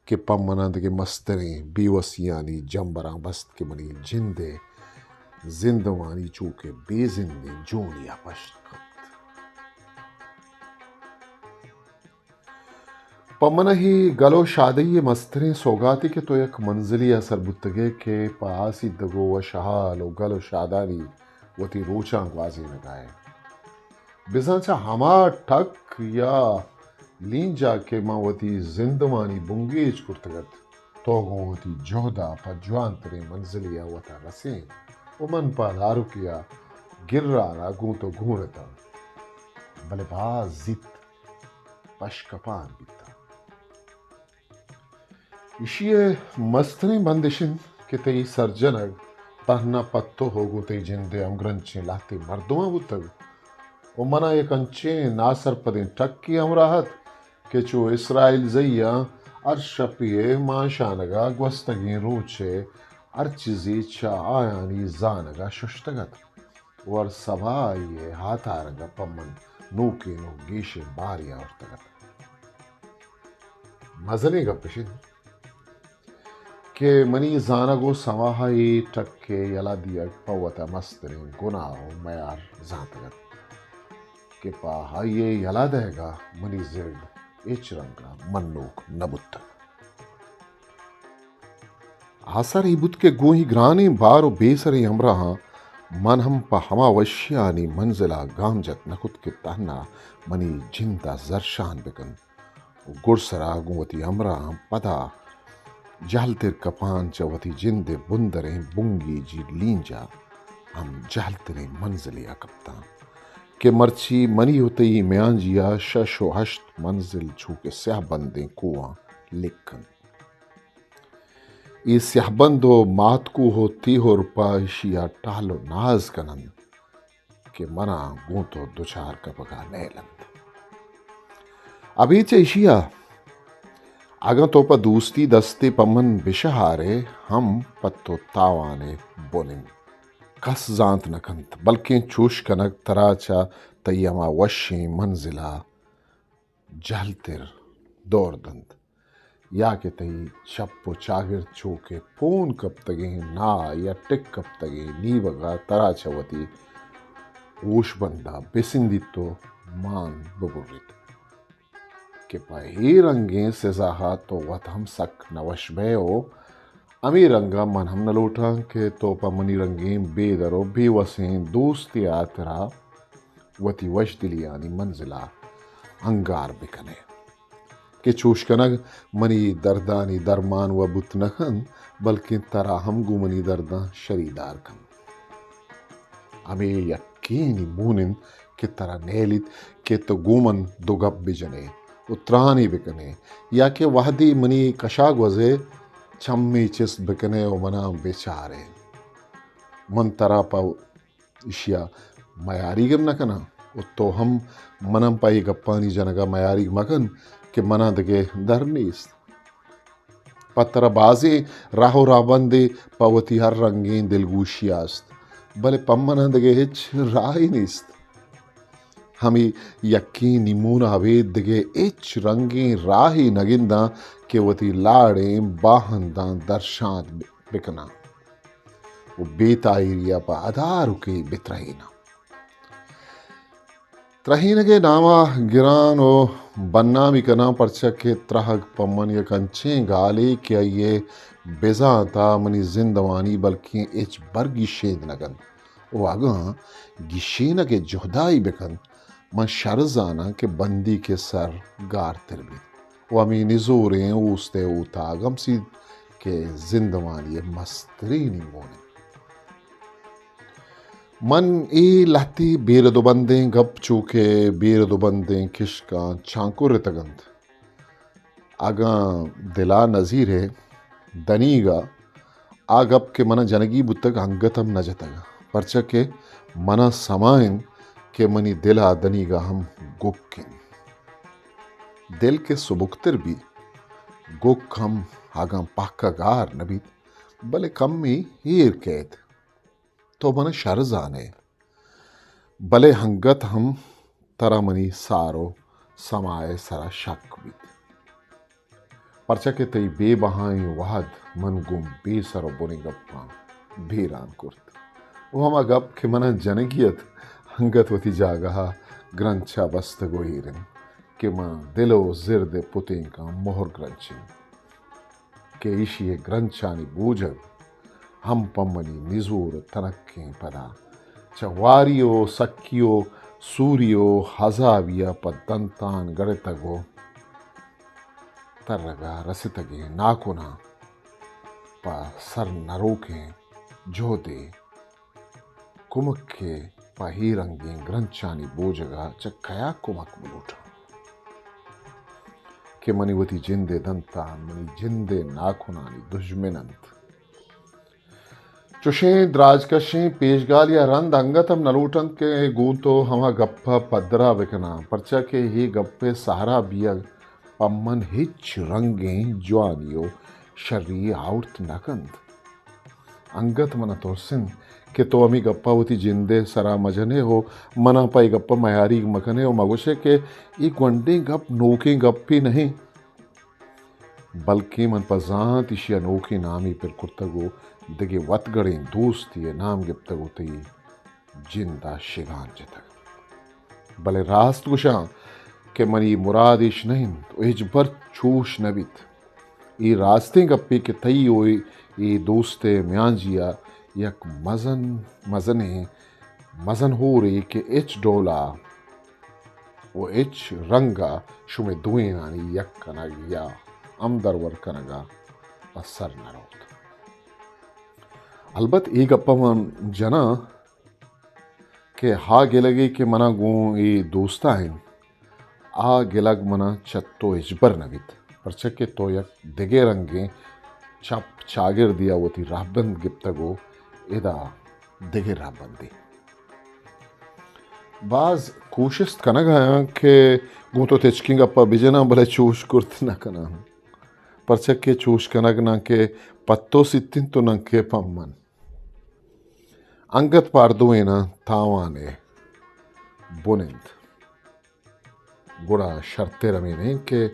کہ پہ منا دگہ مستریں بیوسیانی جمبراں بست کہ منی جند ء زندمانی چو کہ بے زندیں جونیا پشت کپت۔ پہ من ای گل و شادی ء مستریں سوگاتے کہ تو یک منزلی ء سر بوتگ ئے کہ پہ آسیتگ و وشحال و گل و شادانی وتی روچاں گوازینگ ء ئے۔ بزاں چہ ہما ٹک یا لینجا کہ من وتی زندمانی بنگیج کرتگ ات، تو گوں وتی جہد ء پہ جوانتریں منزلے ء وتا رسین و من پہ داروکے ء گران ء گوں تو گون اتاں، بلے باز زیت پشکپان بیتاں۔ ایشی ء مستریں بند اش انت کہ تئی سرجنگ تہنا پہ تو ء گوں تئی جند ء ہمگرنچیں لہتیں مردماں بوتگ و منا یک انچیں ناسرپدیں ٹکے ہمراہ ات کہ چو اسرائیل زئی ء ہر شپے ء مانشانگ ء گوستگیں روچ ء ہر چیزے چہ آیانی زانگ ء ششتگ ات۔ و ہر سباہی ء ہاتارگ ء پہ من نوکیں نوک گیشیں بارے آورتگ ات۔ مزنیں گپ اش انت کہ منی زانگ و سماہ ء اے ٹک ء یلہ دیگ پہ وتا مستریں گناہ و میار زانتگ ات کہ پہ آئی ء یلہ دئیگ ء منی زرد ہچ رنگ ء منوک نہ بوتگ۔ آسر اے بوت کہ گوں اے گرانیں بار و بے سریں ہمراہاں من ہم پہ ہما وشیانی منزل ء گام جت نہ کت کہ تہنا منی جند ء زرشان بہ کنت و گڈسرا گوں وتی ہمراہاں پدا جہلتر کپان چہ وتی جند ء بندریں بنگیجی لینج ء ہم جہلتریں منزلے ء کپتاں کہ مرچی منی و تئی میانجی ء شش و ہشت منزل چو کہ سیاہ بندیں کوہاں لک انت۔ اے سیاہ بند و ماتکوہ و تیہر پہ ایشی ء ٹہل و ناز کن انت کہ منا گوں تو دچار کپگ ء نیل انت۔ ابید چہ ایشی ء اگاں تو پہ دوستی دستے پہ من بشہارئے ہم پہ تو تاوانے بن انت۔ کس زانت نہ کنت، بلکیں چوش کنگ ترا چہ تئی ہما وشیں منزل ء جہلتر دور دنت، یا کہ تئی چپ و چاگرد چو کہ پون کپتگیں ناہ یا ٹک کپتگیں نیبگ ء ترا چہ وتی ہوشبند ء بہ سندیت و مان بہ بریت کہ پہ اے رنگیں سزا ء تو وت ہم سک نہ وش بئے و ہمے رنگ ء من ہم نہ لوٹاں کہ تو پہ منی رنگیں بے در و بے وسیں دوستے ء ہاترا وتی وشدلیانی منزل ء انگار بہ کن ئے کہ چوش کنگ منی دردانی درمان و بوت نہ کنت، بلکیں ترا ہم گوں منی درداں شریدار کنت۔ ہمے یکینی مون انت کہ ترا نیلیت کہ تو گوں من دو گپ بہ جن ئے و ترانے بہ کن ئے، یا کہ وہدے منی کشا گوز ئے چمے چست بہ کن ئے و منا بہ چار ئے۔ من ترا پہ ایشی ء میاریگ نہ کناں و تو ہم من ء پہ اے گپانی جنگ ء میاریگ مہ کن کہ من ء دگہ در نیست۔ پہ ترا بازیں راہ و راہبندے پہ وتی ہر رنگیں دلگوشی ء است، بلے پہ من ء دگہ ہچ راہے نیست۔ ہمے یکیں نیمون ء ابید دگہ ہچ رنگیں راہے نہ گنداں کہ وتی لاڑیں باہنداں درشانت بہ کناں و بے تاہیری ء پہ ادارکے بہ ترہیناں۔ ترہینگ ء نام ء گران و بدنامی کناں، پرچا کہ ترہگ پہ من یک انچیں گالے کہ آئی ء بزانت ء منی زندمانی بلکیں ہچ بر گیشینت نہ کنت و اگاں گیشینگ ء جہدائی بہ کنت، من شر زاناں کہ بندیک ء سر گارتر بیت و ہمے نزوریں اوست ء اوتاگ ہم سید کہ زندمانی ءِ مسترینیں گون انت۔ من اے لہتے بے رد و بندیں گپ چو کہ بے رد و بندیں کشکاں چانکرتگ انت۔ اگاں دل ءَ نزیرے دنیگا آ گپ کہ من ءَ جنگی بوتگ، انگت ہم نہ جتگ، پرچا کہ من ءَ سما انت کہ منی دل ءَ دنیگا ہم گک انت۔ دل کہ سبکتر بیت، گک ہم اگاں پہک ءَ گار نہ بیت، بلے کمے ایر کئیت۔ تو من ءَ شر زان ئے، بلے انگت ہم ترا منی سار و سما ءِ سرا شک بیت، پرچا کہ تئی بے بہائیں وہد من گوں بے سر و بنیں گپاں بیران کرت و ہما گپ کہ من ءَ جنگی ات، انگت وتی جاگہ ءَ گرنچ ءَ بستگ و ایر انت کہ من دل و زرد ءِ پتینکاں مہر گرنچ انت۔ کہ ایشی ءِ گرنچانی بوجگ ہم پہ منی نزور ءُ تنکیں پدا چہ واری ءُ سکی ءُ سوری ءُ ہزابی ءَ پہ دنتان گڑتگ ءُ ترگ ءَ رستگیں ناکناں پہ سر نروکیں جہدے کمک ءَ پہ اے رنگیں گرنچانی بوجگ ءَ چہ کیا کمک بلوٹاں کہ منی وتی جند ءِ دنتان منی جند ءِ ناکنانی دژمن انت۔ چشیں دراجکشیں پیشگالی ءَ رند انگت ہم نہ لوٹ انت کہ گوں تو ہما گپ ءَ پدرا بکناں، پرچا کہ اے گپ ءِ سہرا بیگ پہ من ہچ رنگیں جوانی ءُ شری آورت نہ کنت۔ انگت من ءَ ترس انت کہ تو ہمے گپ ءَ وتی جند ءِ سرا مجن ئے ءُ من ءَ پہ اے گپ ءَ میاریگ مکن ئے ءُ مگوش ئے کہ اے گونڈیں گپ نوکیں گپے نہ انت، بلکیں من پہ زانت ایشی ءَ نوکیں نامے پر کرتگ ءُ دگہ وتگڑیں دوستے ءِ نام گپتگ ءُ تئی جند ءَ شگان جتگ۔ بلے راست گوشاں کہ منی مراد ایش نہ انت ءُ ہچبر چوش نہ بیت۔ اے راستیں گپے کہ تئی ءُ اے دوست ءِ میانجی ءَ یک مزن، مزنیں مزن ہورے کہ ہچ ڈول ءَ ءُ ہچ رنگ ءَ شمئے دوئینانی یک کنگ یا ہمدرور کنگ ءَ پہ سر نہ روت۔ البت اے گپ ءَ من جناں کہ آ گلگے کہ من ءَ گوں اے دوست ءَ انت، آ گلگ من ءَ چہ تو ہچبر نہ بیت، پرچا کہ تو یک دگہ رنگیں چپ چاگردے ءَ وتی رہبند گپتگ ءُ ادا دگہ رہبندے۔ باز کوشست کنگ ءَ آں کہ گوں تو تچکیں گپ ءَ بجناں، بلے چوش کرت نہ کناں، پرچا کہ چوش کنگ ناں کہ پہ تو سیت انت ءُ ناں کہ پہ من۔ انگت پاردوئیناں تاوان ءِ بن انت۔ گڑا شرتر ہمے نہ انت کہ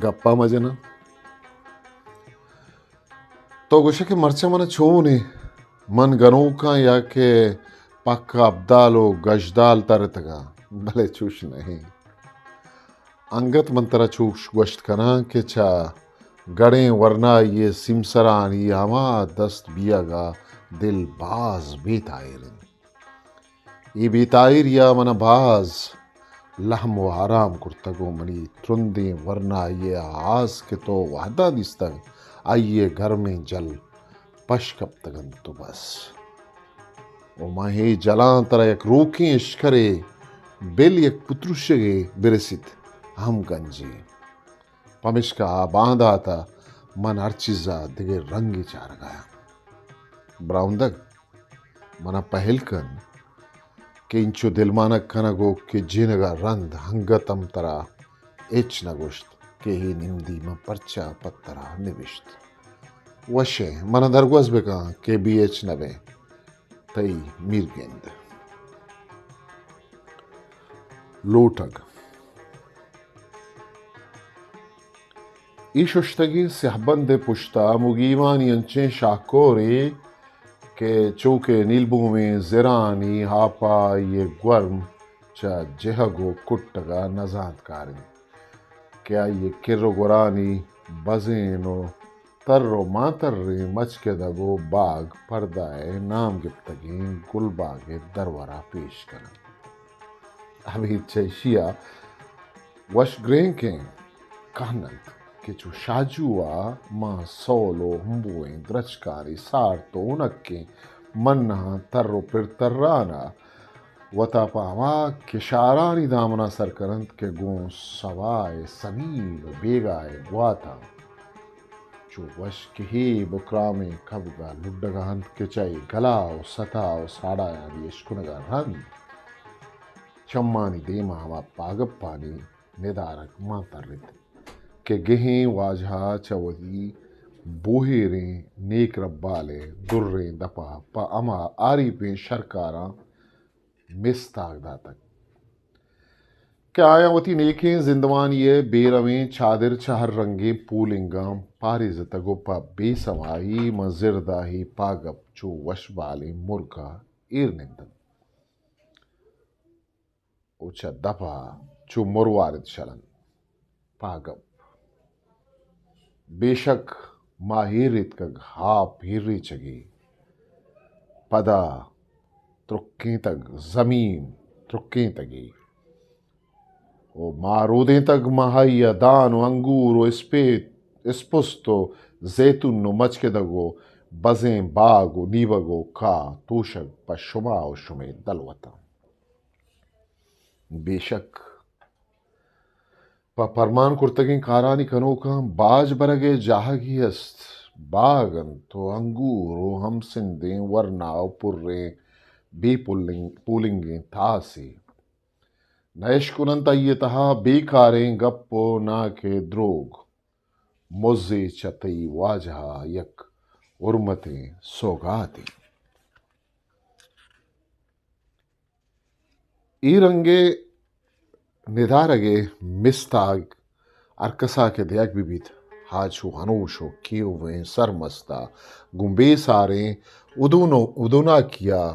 گپ ءَ مجناں۔ تو گوش ئے کہ مرچاں من چون ایں؟ من گنوکاں یا کہ پک ابدال ءُ گژدال ترتگاں؟ بلے چوش نہ انت۔ انگت من ترا چوش گوشت کناں کہ چہ گڑیں ورنائی ءِ سیمسرانی ہما دست بیگ ءَ دل باز بے تاہیر انت۔ اے بے تاہیری ءَ من ءَ باز لہم ءُ آرام کرتگ ءُ منی ترندیں ورنائی ءِ آس کہ تو وہداں دیستگ، آئی ءِ گرمیں جل پش کپتگ انت ءُ بس۔ ءُ من اے جلاں ترا یک روکیں اشکرے، بل یک پتروشگے برسیت ہم گنجیں۔ پمشکا آ باندات ءَ من ہر چیز ءَ دگہ رنگے چارگ ءَ آں۔ براہندگ، من ءَ پہل کن کہ انچو دلمانگ کنگ ءُ کہ جنگ ءَ رند انگت ہم ترا ہچ نہ گوشت کہ اے نمدی من پرچا پہ ترا نبشت۔ وش ئے، من ءَ درگوز بکن کہ بی ایچ نہ بیں۔ تئی میرگند۔ لوٹگ۔ اے ششتگیں سیاہبند ءِ پشت ءَ مگیوانی انچیں شاہکورے کہ چو کہ نیلبومیں زرانی آپ ءَ آئی ءِ گورم چہ جہگ ءُ کٹگ ءَ نزانتکار انت کہ آئی ءِ کر ءُ گورانی بزین ءُ تر ءُ ماتریں مچکدگ ءُ باگ پردہ ءِ نام گپتگیں گلباگ ءِ درور ءَ پیش کناں۔ ابید چہ ایشی ءَ وش گرینکیں کہن انت۔ کہ چو شاجو ءَ ماں سول ءُ ہمبوئیں درچکانی سارت ءُ ہنکیں منہاں تر ءُ پرتران ءَ وتا پہ ہما کشارانی دامن ءَ سر کن اَنت کہ گوں سبا ءِ سبیل ءُ بیگاہ ءِ گواتاں چو وشکہی بکرامیں کبگ ءَ لڈگ ءَ اَنت کہ چہ اے گلا ءُ ستا ءُ ساڑایانی اشکنگ ءَ رند چمانی دیم ءَ ہما پاگپانی ندارگ مان تریت کہ گہیں واجہ ءَ چہ وتی بوہیریں نیک ربال ءِ دریں دپ ءَ پہ ہما آریپیں شرکاراں مستاگ داتگ کہ آیاں وتی نیکیں زندمانی ءِ بے رویں چادر چہ ہر رنگیں پولنگاں پاریزتگ ءُ پہ بے سمائی ماں زرداہی پاگپ چو وشبالیں مرگ ءَ ایر نند اَنت ءُ چہ دپ ءَ چو مروارد شل اَنت۔ پاگپ۔ بے شک ما ہیریتکگ، ہاپ ہیریچگی، پدا ترکینتگ، زمین ترکینتگی۔ ءُ ما رودینتگ ماہی ءَ دان ءُ انگور ءُ اسپیت، اسپست ءُ زیتون ءُ مچکدگ ءُ بزیں باگ ءُ نیبگ ءُ کاہ توشگ پہ شما ءُ شمئے دلوتاں۔ بے شک پہ پرمان کرتگیں کارانی کنوکاں باج برگ ءِ جاہگے است، باگ اَنت ءُ انگور ءُ ہمسندیں ورنا ءُ پریں بے پولنگ-، پولنگیں تاسے۔ نہ اشکن اَنت آئی ءِ تہا بے کاریں گپ ءُ ناکہ دروگ۔ مزے چہ تئی واجہ ءَ یک ہرمتیں سوگاتے۔ اے رنگ ءِ ندارگ ءِ مستاگ ہر کس ءَ کہ دیگ بہ بیت، آ چو ہنوش ءُ کیویں سرمست ءَ گوں بے ساریں ادون ءُ ادوناکی ءَ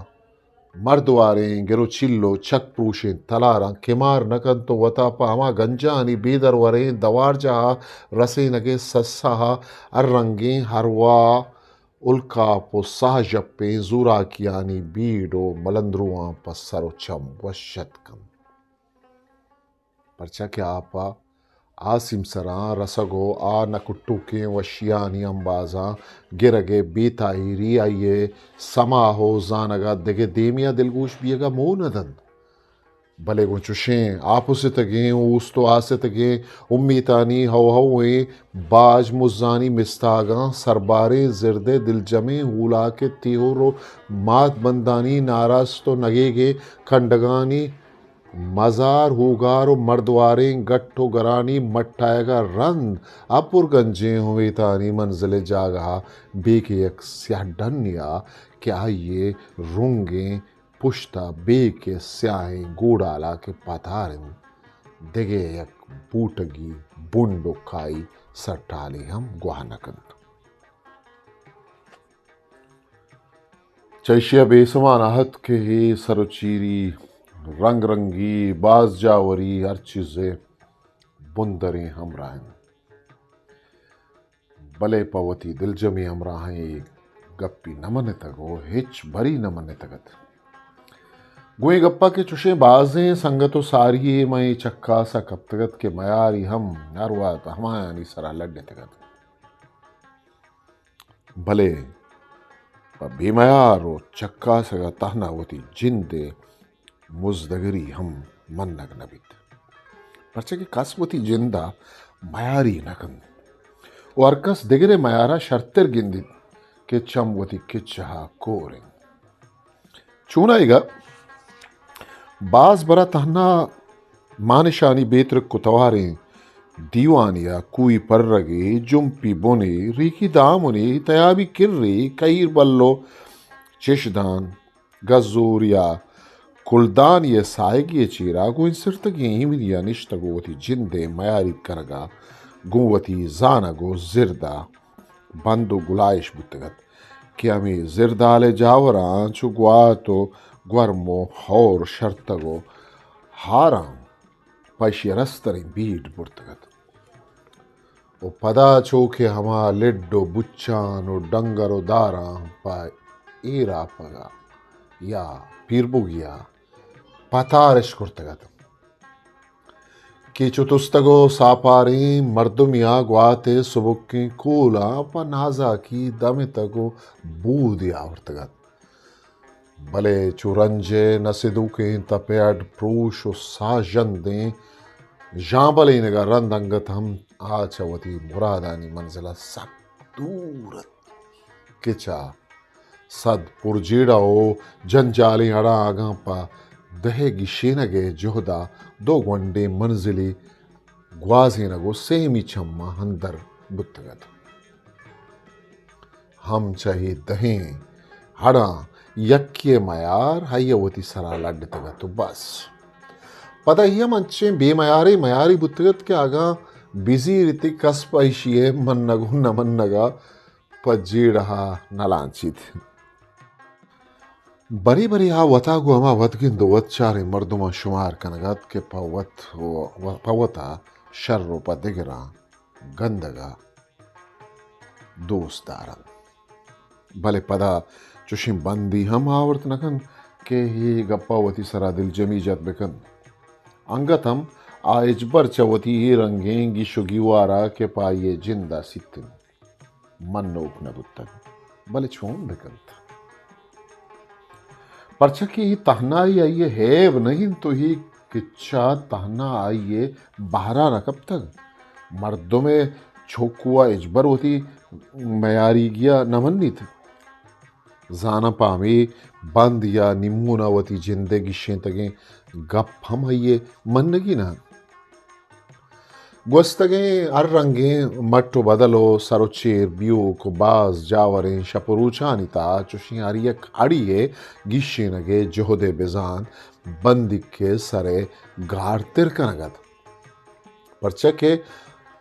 مردواریں گر ءُ چل ءُ چک پروشیں تلاراں کمار نہ کنت ءُ وتا پہ ہما گنجانی بے دروریں دوارجاہ ءَ رسینگ ءِ سسا ءَ ہر رنگیں ہروا الکاپ ءُ ساہ ژپیں زوراکیانی بیڑ ءُ ملندرواں پہ سر ءُ چم وش اتک کنت۔ پرچا کہ آ پہ آ سیمسراں رسگ ءُ آ نہ کٹوکیں وشیانی امبازاں گرگ ءِ بے تاہیری آئی ءِ سما ءُ زانگ ءَ دگہ دیمے ءَ دلگوش بیگ ءَ موہ نہ دنت۔ بلے گوں چشیں آپستگیں اوست ءُ آستگیں امیتانی ہو ہوئیں باج مزانی مستاگاں سرباریں زرد ءِ دلجمیں ہولاک ءِ تیور ءُ مات بندانی ناراست ءُ نگیگیں کنڈگانی مزار ہوگار ءُ مردواریں گٹ ءُ گرانی مٹایگ ءَ رند ءَ پرگنجیں امیتانی منزل ءِ جاگہ ءَ بے کہ یک سیاہ ڈنے ءَ کہ آئی ءِ رنگیں پشت ءَ بے کہ سیاہیں گوڈال ءَ کہ پتار اِنت، دگہ یک بوٹگی بنڈ ءُ کائی سرٹالے ہم گواہ نہ کنت۔ چہ ایشی ءَ بے سما نہ اَت کہ اے سر ءُ چیری، رنگ رنگی، باز جاوری ہر چیز ءِ بندریں ہمراہ اِنت۔ بلے پہ وتی دلجمیں ہمراہاں اے گپی نہ منتگ ءُ ہچ بری نہ منتگ اَت۔ گوں اے گپ ءَ کہ چشیں بازیں سنگت ءُ ساری یے مئے چکاس ءَ کپتگ اَت کہ میاری ہم ہر وہد ہمایانی سرا لڈتگ اَت۔ بلے پہ بے میار ءُ چکاسگ ءَ تہنا وتی جند ءِ مزدگری ہم منگ نہ بیت، پرچا کہ کس وتی جند ءَ میاری نہ کنت ءُ ہر کس دگر ءِ میار ءَ شرتر گندیت کہ چم وتی کچہ ءَ کور اِنت۔ چونائیگ ءَ باز برا تہنا مانشانی بے ترک ءُ تواریں دیوانے ءَ کوئی پرگے، جمپی بنے، ریکی دامنے، تیابی کرے، کہیر بلو چشدان، گزور یا کلدانی ءِ ساہگے ءِ چیرا گوں انسرتگیں ایمنی ءَ نشتگ ءُ وتی جند ءِ میاری کنگ ءَ گوں وتی زانگ ءُ زرد ءَ بند ءُ گلائیش بوتگ اَت کہ ہمے زردال ءِ جاوراں چو گوات ءُ گورم ءُ ہور شرتگ ءُ ہاراں پہ ایشی ءَ رستریں بیڑ برتگ اَت۔ ءُ پدا چو کہ ہما لڈ ءُ بچان ءُ ڈنگر ءُ داراں پہ ایر آپگ ءَ یا پیربوگی ءَ پتار اِش کرتگ اَت۔ کیچ و تستگ و ساپاریں مردمیا گوات ء سبکیں کولاں پہ نازاکی دمتگ و بودے آورتگ ات۔ بلے چو رنج ء نسدوکیں تپ ء اڈ پروش و ساہ ژندیں ژامبلینگ ء رند انگت ہم آ چہ وتی مرادانی منزل ء سک دور ات کہ چہ سد پرجیڑہ و جنجالیں اڑاں اگاں پہ دہ ء گیشینگ ء جہد ء دو گونڈیں منزلے گوازینگ و سیمی چماں اندر بوتگ ات۔ ہم چہ اے دہیں ہڑاں یکے ء میار آئی ء وتی سرا لڈتگ ات و بس۔ پدا اے ہم انچیں بے میاریں میارے بوتگ ات کہ اگاں بزیریت کس پہ ایشی ء منگ و نہ منگ ء پہ جیڑہ ء نہ لانچیت۔ برے برے آ وتا گوں ہما وتگند و وتچاریں مردماں شمار کنگ ات کہ پہ وت و، پہ وتا شر و پہ دگراں گندگ ء دوست دار انت، بلے پدا چشیں بندی ہم آورت نہ کنت کہ اے گپ ء وتی سرا دلجمی جت بہ کنت۔ انگت ہم آ ہچبر چہ وتی اے رنگیں گیش و گیوار ء کہ پہ آئی ء جند ء سیت انت، منوک نہ بوتگ، بلے چون بہ کنت؟ پرچا کہ اے تہنائی آئی ء ہیب نہ انت و اے کچہ تہنا آئی ء بہر ء نہ کپتگ۔ مردم ء چک و ہچبر وتی میاریگی ء نہ منیت۔ زاناں پہ ہمے بند یا نیمون ء وتی جند ء گیشینتگیں گپ ہم آئی ء منگی نہ انت۔ گوستگیں ہر رنگیں مٹ و بدل و سر و چیر، بیوک و باز جاوریں شپ و روچانی تہا چشیں ہر یک اڑی ء گیشینگ ء جہد ء بزان بندیک ء سر ء گارتر کنگ ات۔ پرچا کہ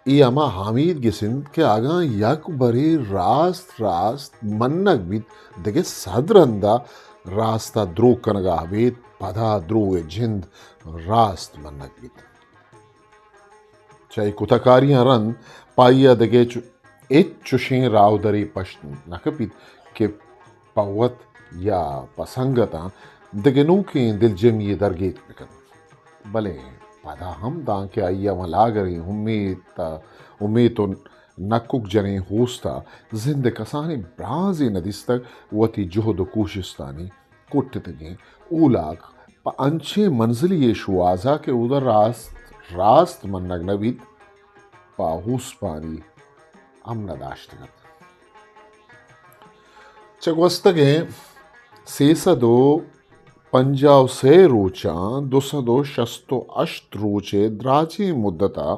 اے ہما ہامید گس انت کہ اگاں یک برے راست راست منگ بیت، دگہ سد رندا راستا دروگ کنگا بیت، پدا دروگ ء جند راست منگ بیت۔ چہ اے کتکاریاں رند پہ آئی ء دگہ چ-، ہچ چشیں راہدرے پشت نہ کپیت کہ پہ وت یا پہ سنگتاں دگہ نوکیں دلجمی ء درگیتک بہ کنت۔ بلے پدا ہم دانکہ آئی ء ہما لاگریں امیت ء، امیت و نکک جنیں ہوست ء زند ء کسانیں برانزے نہ دیستگ، وتی جہد و کوشستانی کٹتگیں اولاک پہ انچیں منزلے ء شوہاز ء کہ اودا راست، راست منگ نہ بیت، پہ ہوسپانی ہم نہ داشتگ ات۔ چہ گوستگیں سیسد و پنجاہ و سے روچاں دو سد و شست و ہشت روچ ء دراجیں مدت ء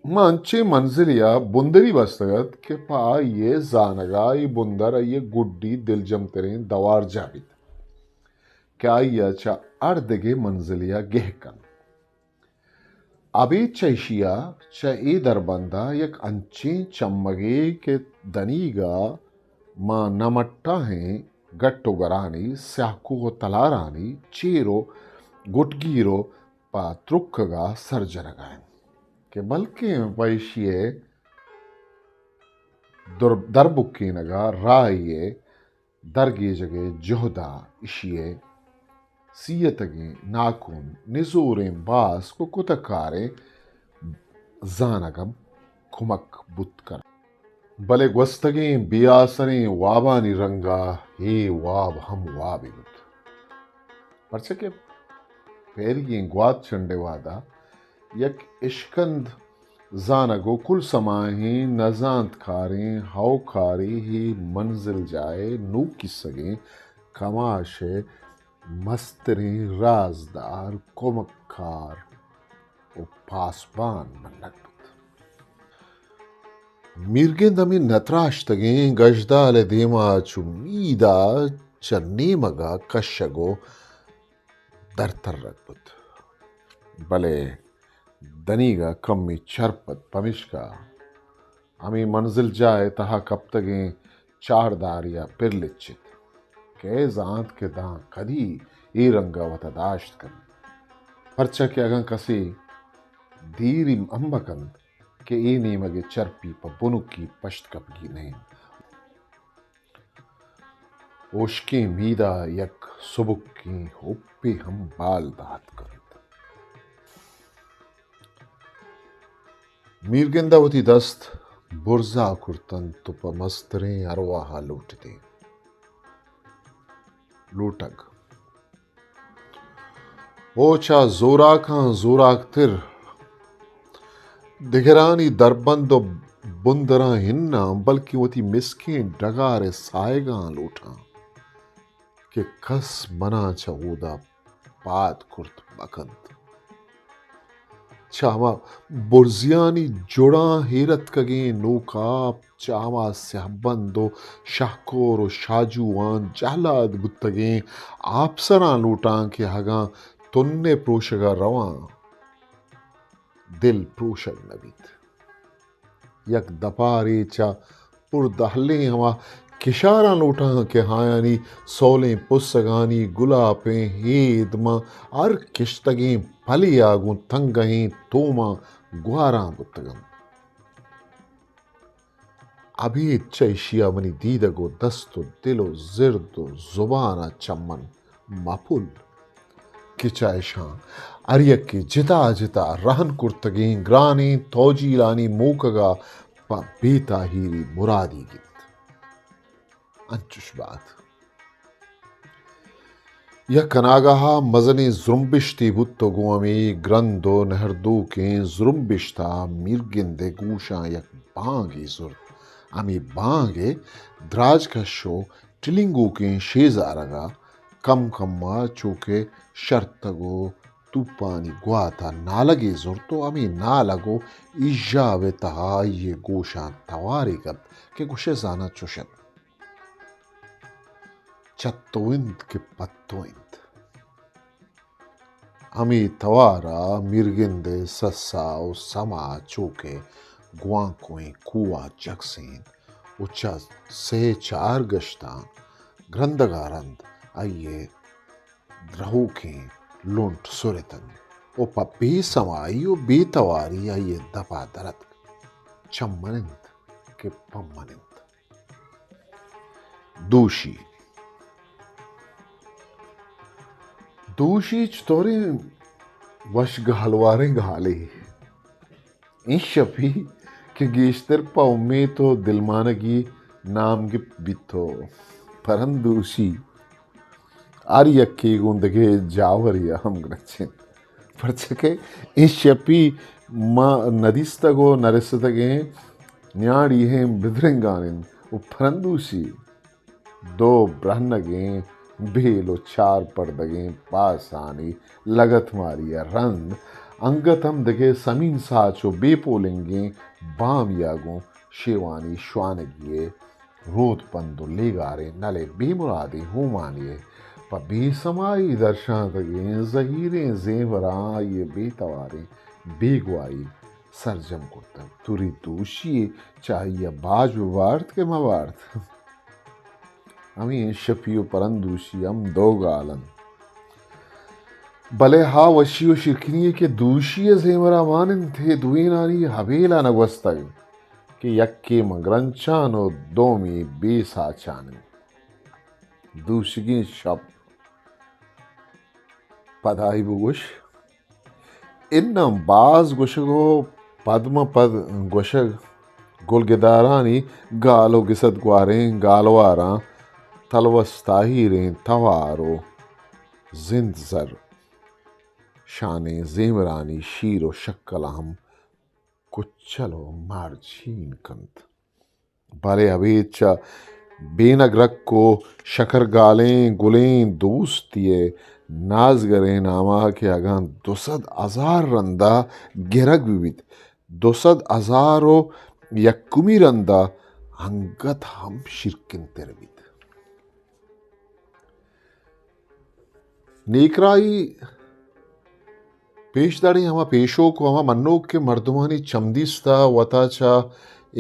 ما انچیں منزلے ء بندری بستگ ات کہ پہ آئی ء زانگ ء اے بندر آئی ء گڈی دلجم تریں دوارجاہ بیت کہ آئی ء چہ ہر دگہ منزلے ء گہہ کنت۔ ابید چہ ایشی ء چہ اے دربند ء یک انچیں چمگے کہ دنیگا ما نہ مٹاہیں گٹ و گرانی، سیاہ کوہ و تلارانی چیر و گٹگیر و پہ ترکگا سر جنگا انت کہ بلکیں پہ ایشی ء در-، دربکینگا راہے ء درگیجگ ء جہد ء ایشی ء سیتگیں ناکون نزوریں باسک و کتکاریں زانگ ہم کمک بوت کنت۔ بلے گوستگیں بے آسریں وابانی رنگ ء اے واب ہم وابے بوت، پرچا کہ پیری ئیں گوات چنڈ ء وہد ء یک اشکند زانگ و کل سماہیں نزانتکاریں ہئوکارے اے منزل جاہ ء نوک کیسگیں کماش ء مستریں رازدار، کمکار و پاسبان منگ بوت۔ میرگند ہمے نتراشتگیں گژدال ء دیما چو مید ء چہ نیمگ ء کشگ و در ترگ بوت۔ بلے دنیگا کمے چرپ ات، پمیشکا ہمے منزل جاہ ء تہا کپتگیں چاردارے ء پر لچت کہ اے زانت کہ داں کدی اے رنگ ء وتا داشت کنت، پرچا کہ اگاں کسے دیری ہم بہ کنت کہ اے نیمگ ء چرپی پہ بنکی پشت کپگی نہ انت۔ ہشکیں میدا یک سبکیں ہپے ہم بال دات کنت۔ میرگند ءَ وتی دست برزا کرت انت ءُ پہ مستریں ارواہ ءَ لوٹت ئے۔ لوٹگ۔ او چہ زوراکاں زوراکتر دگرانی دربند ءُ بندراں اناں، بلکیں وتی مسکیں ڈگار ءِ ساہگاں لوٹاں کہ کس منا چہ اودا پاد کرت مہ کنت۔ چہ ہما برزیانی جڑاں ایر اتکگیں نوکاپ، چہ ہما سیاہبند ءُ شہکور ءُ شاجوان جہلاد بوتگیں آپسراں لوٹاں کہ اگاں تن ءِ پروشگ ءَ رواں، دل پروشگ نہ بیت۔ یک دپارے چہ پردہلیں ہما کشاراں لوٹاں کہ آیانی سولیں پسگانی گلاپیں ہید ماں ہر کشتگیں پلے ءَ گوں تنگہیں توماں گواراں بوتگ انت۔ ابید چہ ایشی ءَ منی دیدگ ءُ دست ءُ دل ءُ زرد ءُ زبان ءَ چمن مپل کہ چہ اشاں ہر یکے جتا جتا رہن کرتگیں گرانیں توجیلانی موکگ ءَ پہ بے تاہیری مرادی گیت۔ انچش بات۔ یک اناگاہ ءَ مزنیں زرمبشتے بوت ءُ گوں ہمے گرند ءُ نہردوکیں زرمبشت ءَ میرگند ءِ گوشاں یک بانگے زرت۔ ہمے بانگ ءِ دراجکش ءُ ٹلینگوکیں شیزارگ ءَ کم کم ءَ چو کہ شرتگ ءُ توپانی گوات ءَ نالگے زرت ءُ ہمے نالگ ءُ ایژاب ءِ تہا آئی ءِ گوشاں توارے کپت کہ گوشئے زاناں چش انت۔ چہ تو انت کہ پہ تو انت۔ ہمے توار ءَ میرگند ءِ سسا ءُ سما چو کہ گوانکوئیں کوہ ءَ چکسینت ءُ چہ سے چار گشتاں گرندگ ءَ رند آئی ءِ درہوکیں لنٹ سرتنت ءُ پہ بے سمائی ءُ بے تواری آئی ءِ دپ ءَ در اتک۔ چہ من انت کہ پہ من انت۔ دوشی۔ دوشی چطوریں وش گالواریں گالے۔ ایں شپی کہ گیشتر پہ امیت ءُ دلمانگی نام گپت بیت ءُ پرندوشی ہر یکے گوں دگہ جاورے ءَ ہم گرنچ انت، پرچا کہ ایں شپی ما ندیستگ ءُ نرستگیں نیاڑی ایں بدرنگان انت ءُ پرندوشی دو برہنگیں بیل ءُ چار پڑدگیں پاسانی لگتماری ءَ رند انگت ہم دگہ سمین ساچ ءُ بے پولنگیں بامی ءَ گوں شیوانی شوانگی ءِ رودپند ءُ لیگاریں نل ءِ بے مرادیں ہومانی ءِ پہ بے سمائی درشانتگیں زہیریں زیمراں آئی ءِ بے تواریں بیگواہی سرجم کرتگ۔ توری دوشی ءَ چہ آئی ءَ باج بہ بارت کہ مہ بارت۔ ہمے شپی ءُ پرندوشی ہم دو گال انت۔ بلے ہا وشی ءُ شیرکنی ءَ کہ دوشی ءِ زیمر ءَ مان انت، اے دوئینانی ہبیل ءَ نہ گوستگ کہ یکے مگرنچان ءُ دومی بے ساچان انت۔ دوشیگیں شپ پدائی بگوش۔ اناں باز گوشگ ءُ پد ماں پد گوشگ گلگدارانی گال ءُ گسد گواریں گالواراں تلوس تاہیریں توار ءُ زند زر شانیں زیمرانی شیر ءُ شکل ءَ ہم کچل ءُ مارچین کنت۔ بلے ابید چہ بینگرک ءُ شکرگالیں گلیں دوستی ءِ نازگریں نام ءَ کہ اگاں دو سد ہزار رند ءَ گرگ بہ بیت، دو سد ہزار ءُ یکمی رند ءَ انگت ہم شیرکن تر بیت۔ نیکراہی پیش داریں ہما پیشوک ءُ ہما منوک کہ مردمانی چمدیست ءَ وتا چہ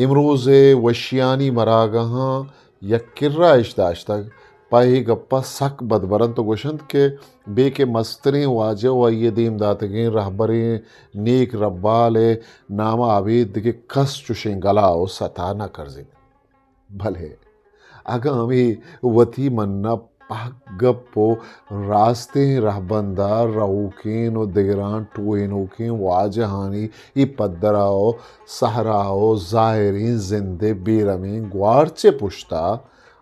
امروز ءِ وشیانی مراگہاں یک کرا اش داشتگ، پہ اے گپ ءَ سک بدبر انت ءُ گوشنت کہ بے کہ مستریں واجہ ءُ آئی ءِ دیم داتگیں رہبریں نیک ربال ءِ نام ءَ ابید دگہ کس چشیں گلا ءُ ستا نہ کرزیت۔ بلے اگاں ہمے وتی من ءَ پہک گپ و راستیں رہبند ء رؤکیں و دگراں ٹوہینوکیں واجہانی اے پدر ء و سہرا و زاہریں زند ء بیرمیں گوارچ ء پشت ء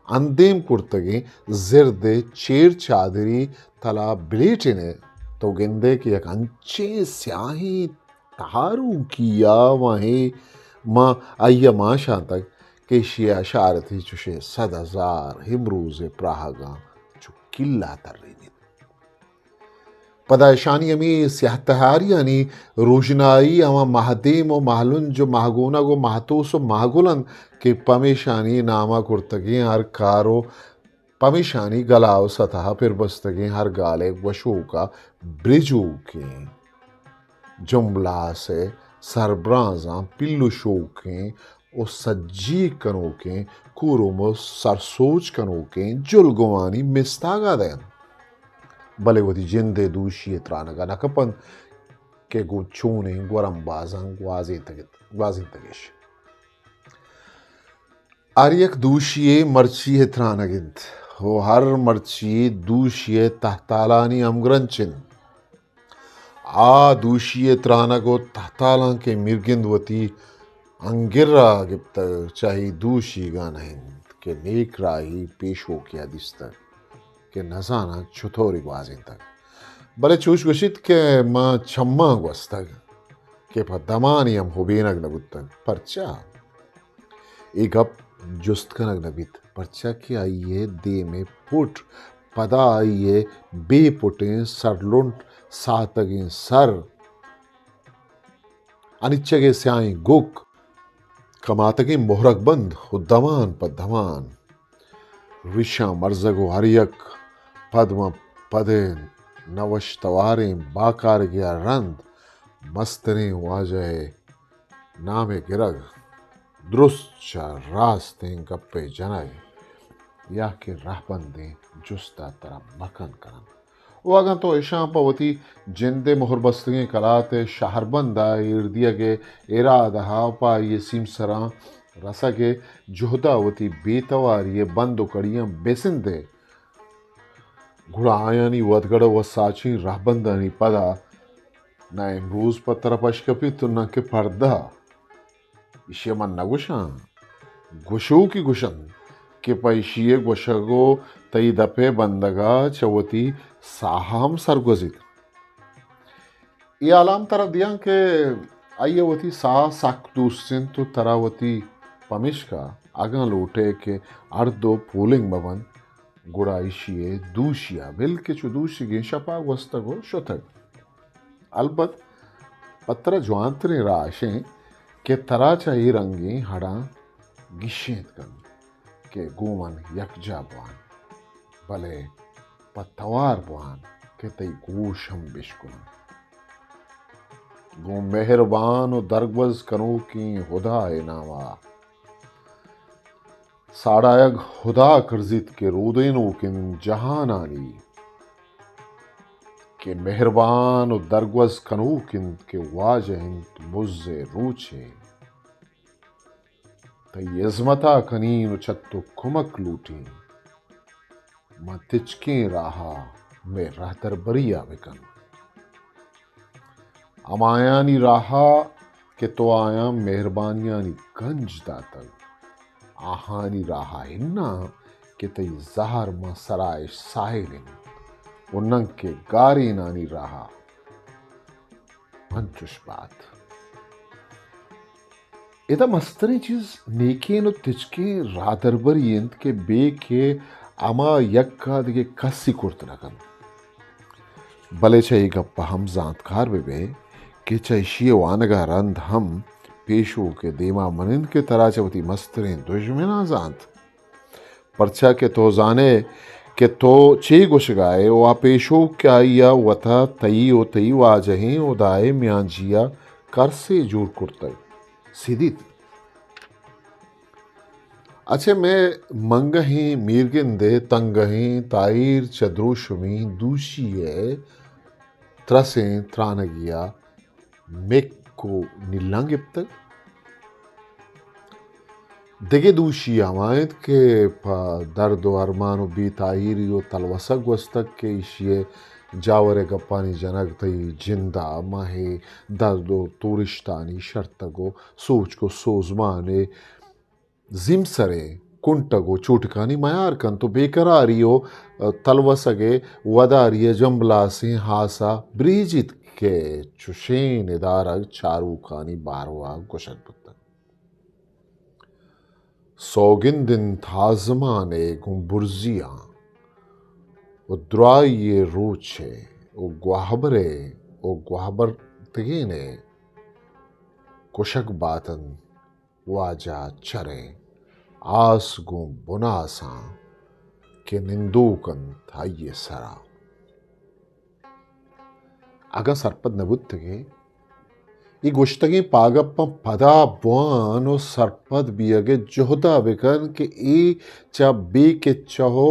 اندیم کرتگیں زرد ء چیر چادری تلا بلیٹین ء تو گندئے کہ یک انچیں سیاہیں تہاروکی ء واہیں ما آئی ء مانشانتگ کہ ایشی ء اشارتی چوشیں صد ہزار ہمروز ء پراہگاں چو کلا ترینیت۔ پدا اشانی ہمے سیاہ تہاریانی روژنائی ہما مہدیم و مہلنج و مہگونگ و مہتوس و مہگل انت کہ پمیشانی نام ء کرتگیں ہر کار و پمیشانی گلا و ستا پر بستگیں ہر گال ء گوشوک ء برجوکیں جملاس ء سربرانزاں پل و شوکیں و سجیگ کنوکیں، کورم و سرسوج کنوکیں جلگوانی مستاگا دئینت، بلے وتی جند ء دوشی ء ترانگا نہ کپنت کہ گوں چونیں گورمبازاں گوازینتگ ات، گوازینتگ اش۔ ہر یک دوشی ء مرچی ء ترانگ انت و ہر مرچی دوشی ء تہتالانی ہمگرنچ انت۔ آ دوشی ء ترانگ و تہتالاں کہ میرگند وتی انگر ء گپتگ، چہ اے دوشیگاں نہ انت کہ نیک راہی پیشوکے ء دیستگ کہ نزاناں چتوری گوازینتگ، بلے چوش گوشیت کہ ما چماں گوستگ کہ پہ دمانی ہم ہبینگ نہ بوتگ۔ پرچا؟ اے گپ جست کنگ نہ بیت، پرچا کہ آئی ء دیم ء پٹ، پدا آئی ء بے پٹیں سرلنٹ ساہتگیں سر، انیچگ ء سیاہیں گک، کماتگیں مہرگ بند و دمان پہ دمان ریشاں مرزگ و ہر یک پد ماں پد ء نوشتواریں باکارگے ء رند مستریں واجہ ء نام ء گرگ، درست چہ راستیں گپ ء جنگ یا کہ رہبندیں جست ء ترا مکن کننت۔ و اگاں تو اشاں پہ وتی جند ء مہر بستگیں کلات ء شہربند ء ایر دیگ ء ارادہ ء پہ آئی ء سیمسراں رسگ ء جہد ء وتی بے تواری ء بند و کڑیاں بہ سندئے، گڑا آیانی ودگڑ و ساچیں رہبندانی پدا نہ امروز پہ ترا پش کپیت و نہ کہ پردا۔ ایشی ء من نہ گوشاں، گوشوکی گوشنت کہ پہ ایشی ء گوشگ و تئی دپ ء بندگ ء چہ وتی ساہ ہم سرگوزیت۔ اے الام ترا دیاں کہ آئی ء وتی ساہ سک دوست انت و ترا وتی، پمیشکا اگاں لوٹئے کہ ہر دو پولنگ مہ بنت، گڑا ایشی ء دوشی ء بل کہ چو دوشیگیں شپ ء گوستگ و شتگ۔ البت پہ ترا جوانتریں راہ اش انت کہ ترا چہ اے رنگیں ہڑاں گیشینت کنت کہ گوں من یکجاہ بوان، بلے پہ توار بوان کہ تئی گوش ہم بشکناں۔ گوں مہربان و درگوز کنوکیں ہدا ء نام ء ساڑایگ ہدا کرزیت کہ رودینوک انت جہانانی، کہ مہربان و درگوز کنوک انت کہ واجہ انت مز ء روچے۔ تئی ہزمت ء کنین و چہ تو کمک لوٹین۔ ماں تچکیں راہ ء مئے رہدربری ء بکن۔ ہمایانی راہ ء کہ تو آیاں مہربانیانی گنج داتگ، آہانی راہ ء اناں کہ تئی زہر ماں سرا اش ساحل انت و ننکہ گارینانی راہ ء انچش بات۔ ادا مستریں چیز نیکین و تچکیں راہدربری انت کہ بے کہ ہما یکا دگہ کسی کرت نہ کنت۔ بلے چہ اے گپ ء ہم زانتکار بہ بئے کہ چہ اشی ء وانگ ء رند ہم پیشوک ء دیما من انت کہ ترا چہ وتی مستریں دژمناں زانت۔ پرچا کہ تو زانئے کہ تو چے گوشگا ئے و آ پیشوک کہ آئی ء وتا تئی و تئی واجہیں ہدائے میانجی ء کرسے جوڑ کرتگ، سدیت۔ اچھے مئے منگہیں میرگندے تنگہیں تاہیر چہ دروشمیں دوشی ء ترسیں ترانگی ء مک و نیلاں گپتگ۔ دگہ دوشی ہما انت کہ پہ درد و ارمان و بے تاہیری و تلوسگ گوستگ کہ ایشی ء جاور ء گپانی جنگ تئی جند ء ماہ ء درد و تورشتانی شرتگ و سوچک و سوزمان ء زیمسر ء کنٹگ و چوٹکانی میار کنت و بے قراری و تلوسگ ء وداری ء جمبلاسیں ہاس ء بریجیت کہ چشیں ندارگ چاروکانی باروا گوشگ بوتگ۔ سوگند انت آزمان ء گوں برزیاں و درائی ء روچ ء و گواہبر ء و گواہبرتگین ء کشگ باتن واجہ چریں آس گوں بناساں کہ نندوک انت آئی ء سرا۔ اگاں سرپد نہ بوتگیں، اے گوشتگیں پاگپاں پدا بوان و سرپد بیئگ ء جہد ء بکن کہ اے چہ بے کچہ و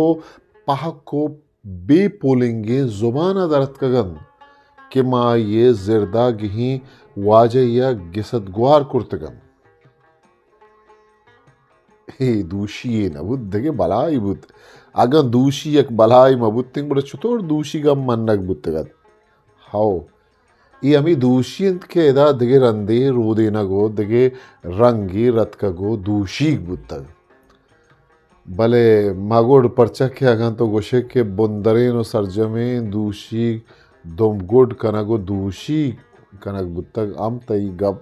پہک و بے پولنگیں زبان ء در اتکگ انت کہ ما آئی ء زردا گہیں واجہ ء گسد گوار کرتگ انت۔ اے دوشی یے نہ بوت، دگہ بلائے بوت۔ اگاں دوشی یک بلائے مہ بوتیں، گڑا چطور دوشیگ ہم منگ بوتگ ات؟ ہئو، اے ہمے دوشی انت کہ ادا دگہ رندے رودینگ و دگہ رنگے رتکگ و دوشیگ بوتگ۔ بلے مگڑ، پرچا کہ اگاں تو گوشئے کہ بندرین و سرجمیں دوشیگ دمگڈ کنگ و دوشی کنگ بوتگ، ہم تئی گپ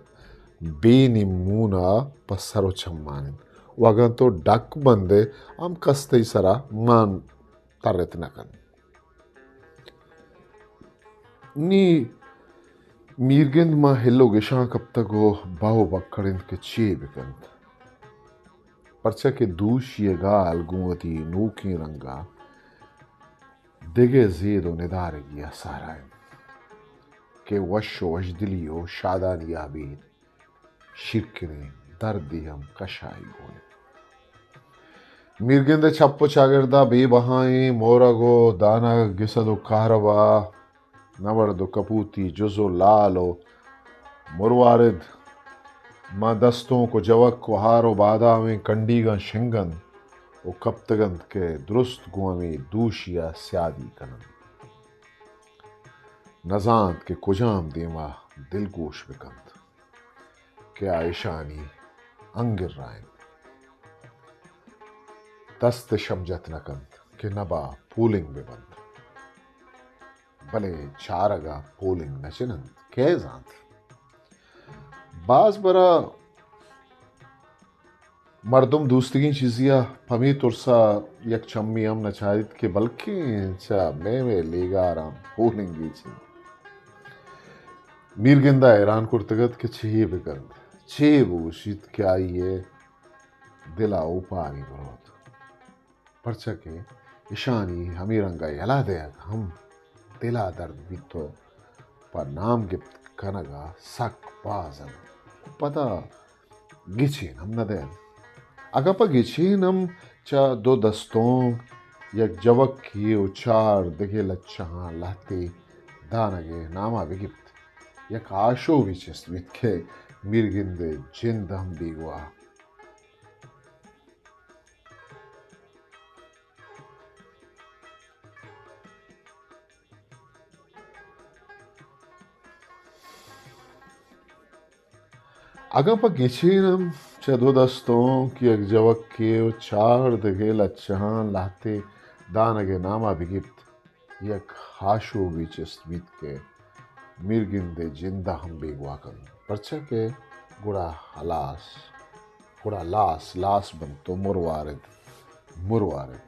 بے نیمون ء پہ سر و چمان انت و اگاں تو ڈک بندئے، ہم کس تئی سرا مان ترت نہ کنت۔ نی میرگند ماں ہل و گشاں کپتگ و بہ و بکڑ انت کہ چے بکنت۔ پرچا کہ دوشی ء گال گوں وتی نوکیں رنگ ء دگہ زید و ندارگی ء سہرا انت کہ وش و وشدلی و شادانی ء ابید شیرکنیں دردے ہم کشائی گون انت۔ میرگند ء چپ و چاگرد ء بے بہائیں مورگ و دانگ، گسد و کہربا، نورد و کپوتی، جز و لال و مروارد، ماں دستونک و جوک و ہار و بادامیں کنڈیگاں شنگ انت و کپتگ انت کہ درست گوں ہمے دوشی ء سیادی کن انت۔ نزانت کہ کجام دیم ء دلگوش بہ کنت کہ آ اشانی انگر ء انت۔ دست اش ہم جت نہ کنت کہ نبا پولنگ بہ بنت۔ بلے چارگ ء پولنگ نہ چن انت، کئے زانت؟ باز برا مردم دوستگیں چیزے ء پمے ترس ء یک چمی ہم نہ چاریت کہ بلکیں چہ مئے مئے لیگاراں پولنگے چنت۔ میرگند ء حیران کرتگ ات کہ چے بہ کنت، چے بگوشیت کہ آئی ء دل ء اوپاری بروت۔ پرچا کہ اشانی ہمے رنگ ء یلہ دئیگ ہم دل ء درد بیت و پہ نام گپت کنگ ء سک باز انت۔ پدا گچین ہم نہ دئینت۔ اگاں پہ گچین ہم چہ دو دستونک، یک جوکے و چار دگہ لچہاں لہتے دانگ ء نام ء بگپت، یک آشوبے چست بیت کہ میرگند ء جند ہم بیگواہ۔ اگاں پہ گچین ہم چہ دو دستونک، یک جوکے و چار دگہ لچہاں لہتے دانگ ء نام ء بگپت، یک ہاشوبے چست بیت کہ میرگند ء جند ء ہم بیگواہ کنت، پرچا کہ گڑا ہلاس، گڑا لاس لاس بنت و مروارد مروارد۔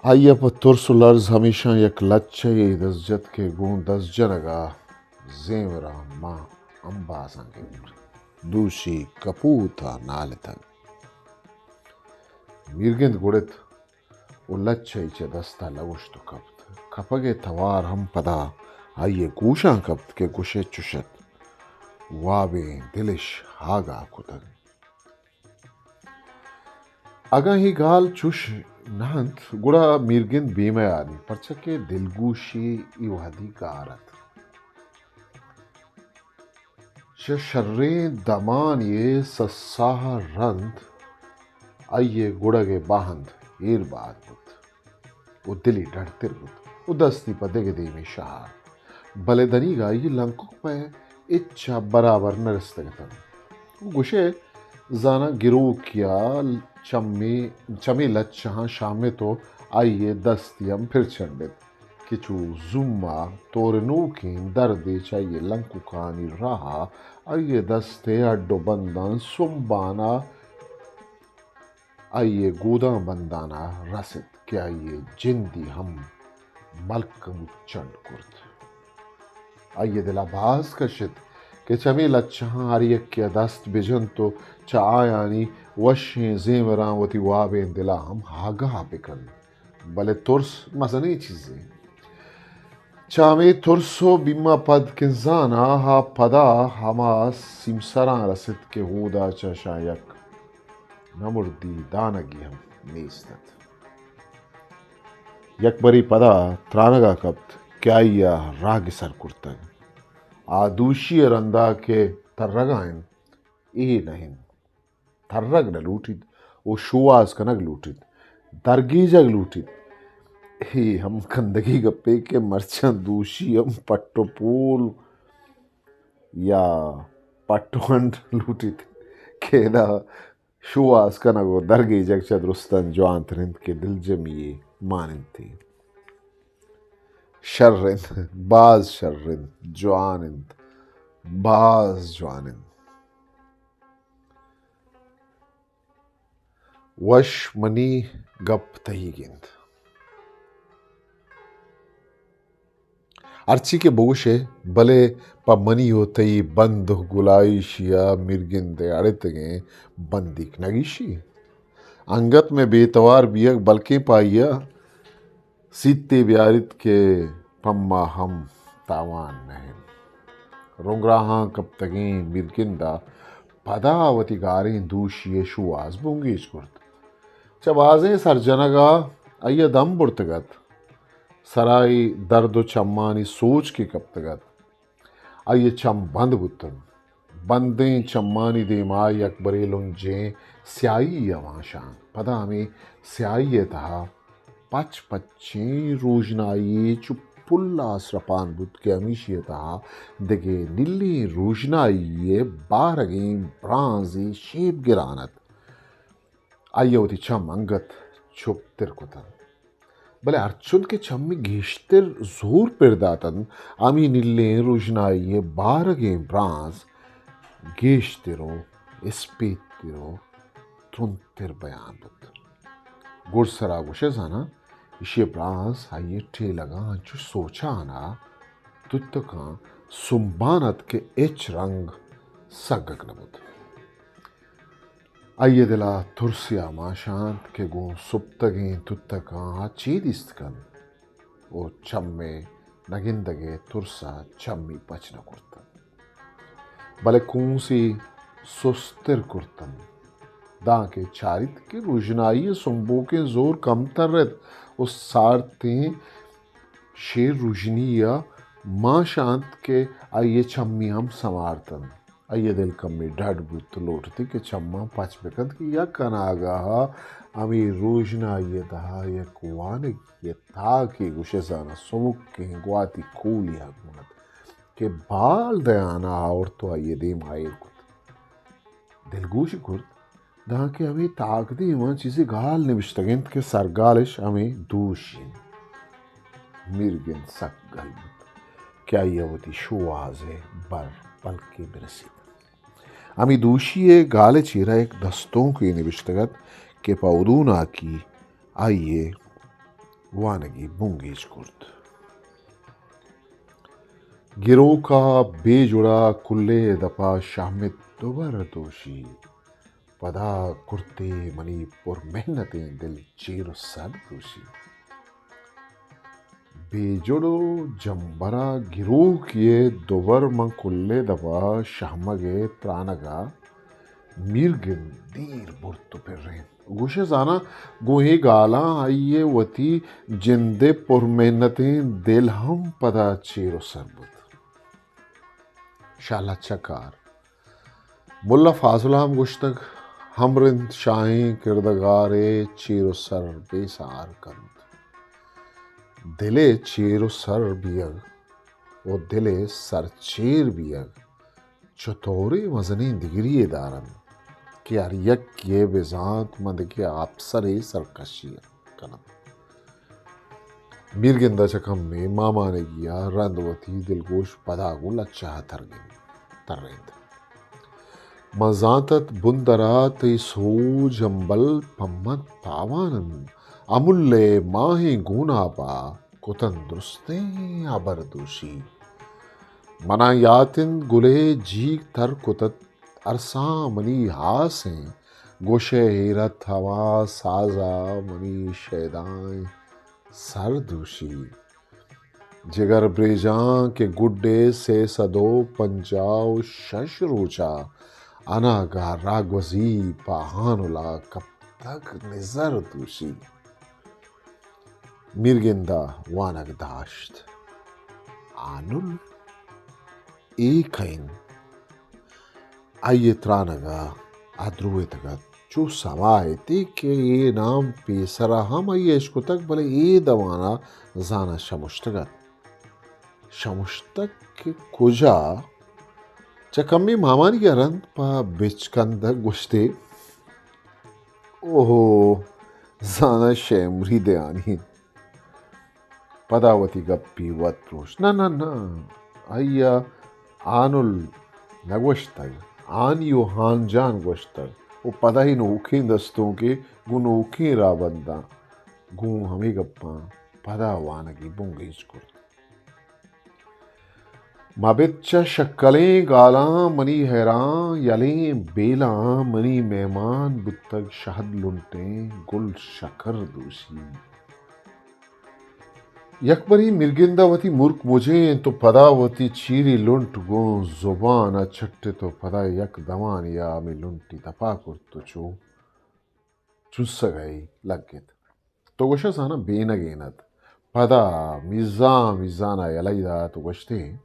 آئی ء پہ ترس و لرز ہمیشاں یک لچہ یے دست جت کہ گوں دست جنگ ء زیمراں ماں امبازاں گپت۔ دوشی کپوت ء نالتگ۔ میرگند گڑت و لچہ ئی چہ دست ء لگوشت و کپت۔ کپگ ء توار ہم پدا آئی ء گوشاں کپت کہ گوشئے چش ات، وابیں دلش آگاہ کتگ۔ اگاں اے گال چش نہ انت، گڑا میرگند بے میار انت، پرچا کہ دلگوشی اے وہدی گار ات۔ چہ شریں دمانی ء سسا ء رند آئی ء گڑگ ء باہند ایر بات بوت و دلی ڈڈتر بوت و دستی پہ دگہ دیمی شہار۔ بلے دنیگا آئی لنکک پہ ہچ ء برابر نہ رستگ اتنت۔ گوشئے زاناں گروکیا چمی، چمی لچہاں شامت و آئی ء دستی ہم پرچنڈت کہ چو زوما تورنوکیں دردے چہ آئی ء لنککانی راہا آئی ء دست ء ہڈ و بنداں سمبانا آئی ء گوداں بندانا رست کہ آئی ء جندی ہم ملکموت چنڈ کرت۔ آئی ء دل ء باز کشت کہ چمے لچہاں ہر یکے ء دست بجنت و چہ آیانی وشیں زیمراں وتی وابیں دل ء ہم آگاہ بکنت، بلے ترس مزنیں چیزے۔ چہ ہمے ترس و بیم ء پد کنزان ء آ پدا ہما سیمسراں رست کہ اودا چہ شاں یک نمردی دانگی ہم نیست ات۔ یک برے پدا ترانگا کپت کہ آئی ء راہ گسر کرتگ۔ آ دوشی ء رندا کہ ترگا انت، اے نہ انت۔ ترگ نہ لوٹیت و شوہاز کنگ لوٹیت، درگیجگ لوٹیت۔ اے ہم کندگی گپے کہ مرچاں دوشی ہم پٹ و پول یا پٹ و ہنڈ لوٹیت کہ ادا شوہاز کنگ و درگیجگ چہ درستاں جوانتر انت کہ دلجمی مان انت۔ شر انت، باز شر انت، جوان انت، باز جوان انت۔ وش منی گپ تئیگ انت۔ ہرچی کہ بگوشئے، بلے پہ منی و تئی بند و گلائیشی ء میرگند ء اڑتگیں بندیک نگیشی۔ انگت مئے بے توار بیگ، بلکیں پہ آئی ء سیتے بیاریت کہ پہ ما ہم تاوان نہ انت۔ رنگراہاں کپتگیں میرگند ء پدا وتی گاریں دوشی ء شوہاز بنگیج کرت۔ چہ بازیں سرجنگ ء آئی ء دم برتگ ات۔ سرا اے درد و چمانی سوچ کہ کپتگ ات، آئی ء چم بند بوتنت۔ بندیں چمانی دیما یک برے لنجیں سیاہی ء مانشانت۔ پدا ہمے سیاہی ء تہا پچ پچیں روژنائی چو پل ء آسرپان بوت کہ ہمیشی ء تہا دگہ نیلیں روژنائی ء بارگیں برانزے شیپ گران ات۔ آئی ء وتی چم انگت چپتر کتنت۔ بلے ہرچنت کہ چمی گیشتر زور پر داتنت، ہمے نیلیں روژنائی ء بارگیں برانز گیشتر و اسپیتر و ترندتر بیان بوت۔ گڈسرا گوشئے زاناں، ایشی ء برانز آئی ء ٹیلگاں انچو سوچان ء تتکاں سمبان ات کہ ہچ رنگ سگگ نہ بوت۔ آئی ء دل ء ترسے آماچ انت کہ گوں سپتگیں تتکاں آ چے دیست کنت؟ و چم ء نگندگ ء ترس ء چمی پچ نہ کرتنت، بلے کونسی سستر کرتنت، دانکہ چاریت کہ روژنائی ء سمبوکیں زور کمتر ات و سارتیں شیر روژنی ء مانشانت کہ آئی ء چمی ہم سمارتنت۔ آئی ء دل کمے ڈڈ بوت، لوٹتی کہ چماں پچ بکنت کہ یک اناگاہ ء ہمے روژنائی ء تہا یک وانگی ء تاکے گوشئے زاناں سمکیں گواتی کولی ء گون ات کہ بال دیان ء آورت و آئی ء دیم ء ایر کت۔ دلگوش کرت، دانکہ ہمے تاک دیما چیزے گال نبشتگ انت کہ سرگالش ہمے دوشی انت۔ میرگند سک گل بوت کہ آئی ء وتی شوہاز ء بر بلکیں برسیت۔ ہمے دوشی ء گال ء چیرا یک دستونکے نبشتگ ات کہ پہ ہدوناکی آئی ء وانگی بنگیج کرت۔ گروکا بے جڑا کلے دپا شہمت دوبر دوشی، پدا کرتے منی پر محنتیں دل چیر و سر دوشی۔ بے جڑ و جمبرا گروکے دوبر من کلے دپا شہمگ ء ترانگا میرگند دیر برت و پرینت۔ گوشئے زاناں گوں اے گالاں آئی ء وتی جند ء پر محنتیں دل ہم پدا چیر و سر بوت۔ شالا چکار ملا فاضل ءَ ہم گوشتگ، ہمرند شاہیں کردگارے چیر و سر بے سار کنت۔ دل ءِ چیر و سر بیگ و دل ءِ سرچیر بیگ چتوریں مزنیں دگری یے دارنت کہ ہر یکے ءَ بزانت من دگہ آپسرے سرکشی کناں۔ میرگند ءَ چہ کمے مامانگی ءَ رند وتی دلگوش پدا گوں لچہ ءَ ترگیں، ترینت۔ من زانت ات بندر ءَ تئی سوج ہمبل پمن تاوان انت۔ امل ءِ ماہیں گوناپ ءَ کتن درستیں ہبر دوشی۔ منا یات انت گل ءِ جیگ تر کت ات ارساں منی ہاسیں، گوش ءِ ہیرت ہما ساز ءَ منی شیدائیں سر دوشی۔ جگر بریجاں کہ گڈ ءِ سئے سد و پنجاہ و شش روچ ءَ اناگہ راگوزی پہ ہانل ءَ کپتگ نزر دوشی۔ میرگند ءَ وانگ داشت۔ ہانل اے کئے انت؟ آئی ءِ ترانگ ءَ آ دروتگ ات۔ چو سما ات ئے کہ اے نام پیسر ءَ ہم آئی ءَ اشکتگ، بلے اے دمان ءَ زاناں شمشتگ ات۔ شمشتگ کہ کجا؟ چہ کمے مامانی ءَ رند پہ بچکندگ گوشت ئے، اوہو، زاناں شے مرید ءِ ہانی انت۔ پدا وتی گپی وت پروشت۔ نہ، نہ، نہ، آئی ءَ ہانل نہ گوشتگ، ہانی و ہانجان گوشتگ و پدا اے نوکیں دستونکے گوں نوکیں راہبنداں گوں ہمے گپاں پدا وانگی بنگیج کرت۔ مبت چہ شکلیں گالاں منی حیران، یلیں بیلاں منی مہمان بوتگ شہد لنٹیں گل شکر دوشی۔ یکبرے میرگند ءَ وتی مرک مجینت و پدا وتی چیری لنٹ گوں زبان ءَ چٹت و پدا یک دمانے ءَ ہمے لنٹی دپ ءَ کرت و چو چنسگ ءَ لگت۔ تو گوشئے زاناں بینگین ات۔ پدا میزان میزان ءَ یلہ دات و گوشت ئے،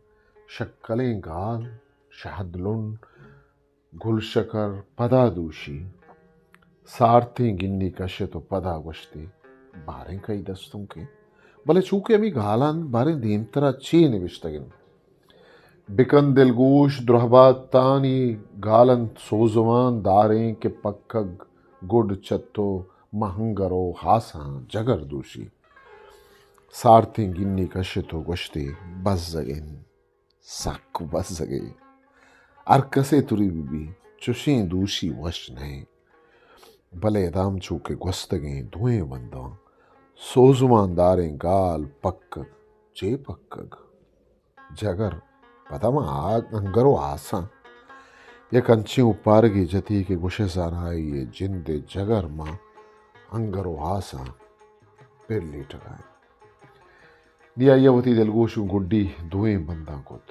شکلیں گال، شہد لنٹ، گل شکر پدا دوشی، سارتیں گنی کشت و پدا گوشت ئے، باریں کئی دستونکے۔ بلے چو کہ ہمے گال انت، باریں دیمترا چے نبشتگ انت؟ بکن دلگوش درہباتانی گال انت، سوزمان داریں کہ پکگ گڈ چہ تو مہنگر و ہاساں جگر دوشی۔ سارتیں گنی کشت و گوشت ئے، بزگ انت۔ سک بزگے۔ ہر کسے توری بہ بی، چشیں دوشی وش نہ انت۔ بلے ادام چو کہ گوستگیں دوئیں بنداں سوزمان داریں گال پکگ، چے پکگ؟ جگر پدا ما آ-، انگر و آساں۔ یک انچیں اوپارگے جتی کہ گوشئے زاناں آئی ءِ جند ءِ جگر ما انگر و آساں پر لیٹگا انت۔ نی آئی ءَ وتی دلگوش گوں گڈی دوئیں بنداں کت۔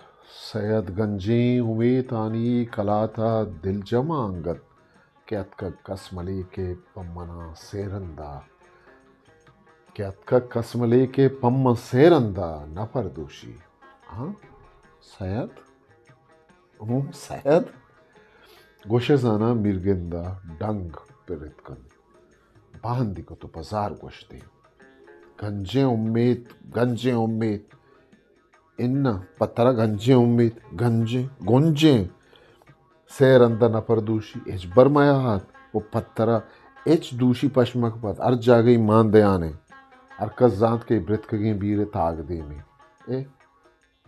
سید گنجیں امیتانی کلات ءَ دلجم ءَ انگت کہ اتکگ کس ملیکے پہ منا سیرندا، کہ اتکگ کس ملیکے پہ من سیرندا نہ پردوشی۔ ہاں؟ سید؟ ہوں، سید؟ گوشئے زاناں میرگند ءَ ڈنگ پرت کنت۔ باندی کت و پہ زار گوشت ئے، گنجیں امیت، گنجیں امیت۔ اناں، پہ ترا گنجیں امیت، گنجیں، گنجیں۔ سئے رند ءَ نپر دوشی، ہچبر میاہات و پہ ترا ہچ دوشی پشمک بات، ہر جاگہی مان دیانے۔ ہر کس زانت کہ اے برتکگیں بیر ءِ تاگ دیمے۔ اے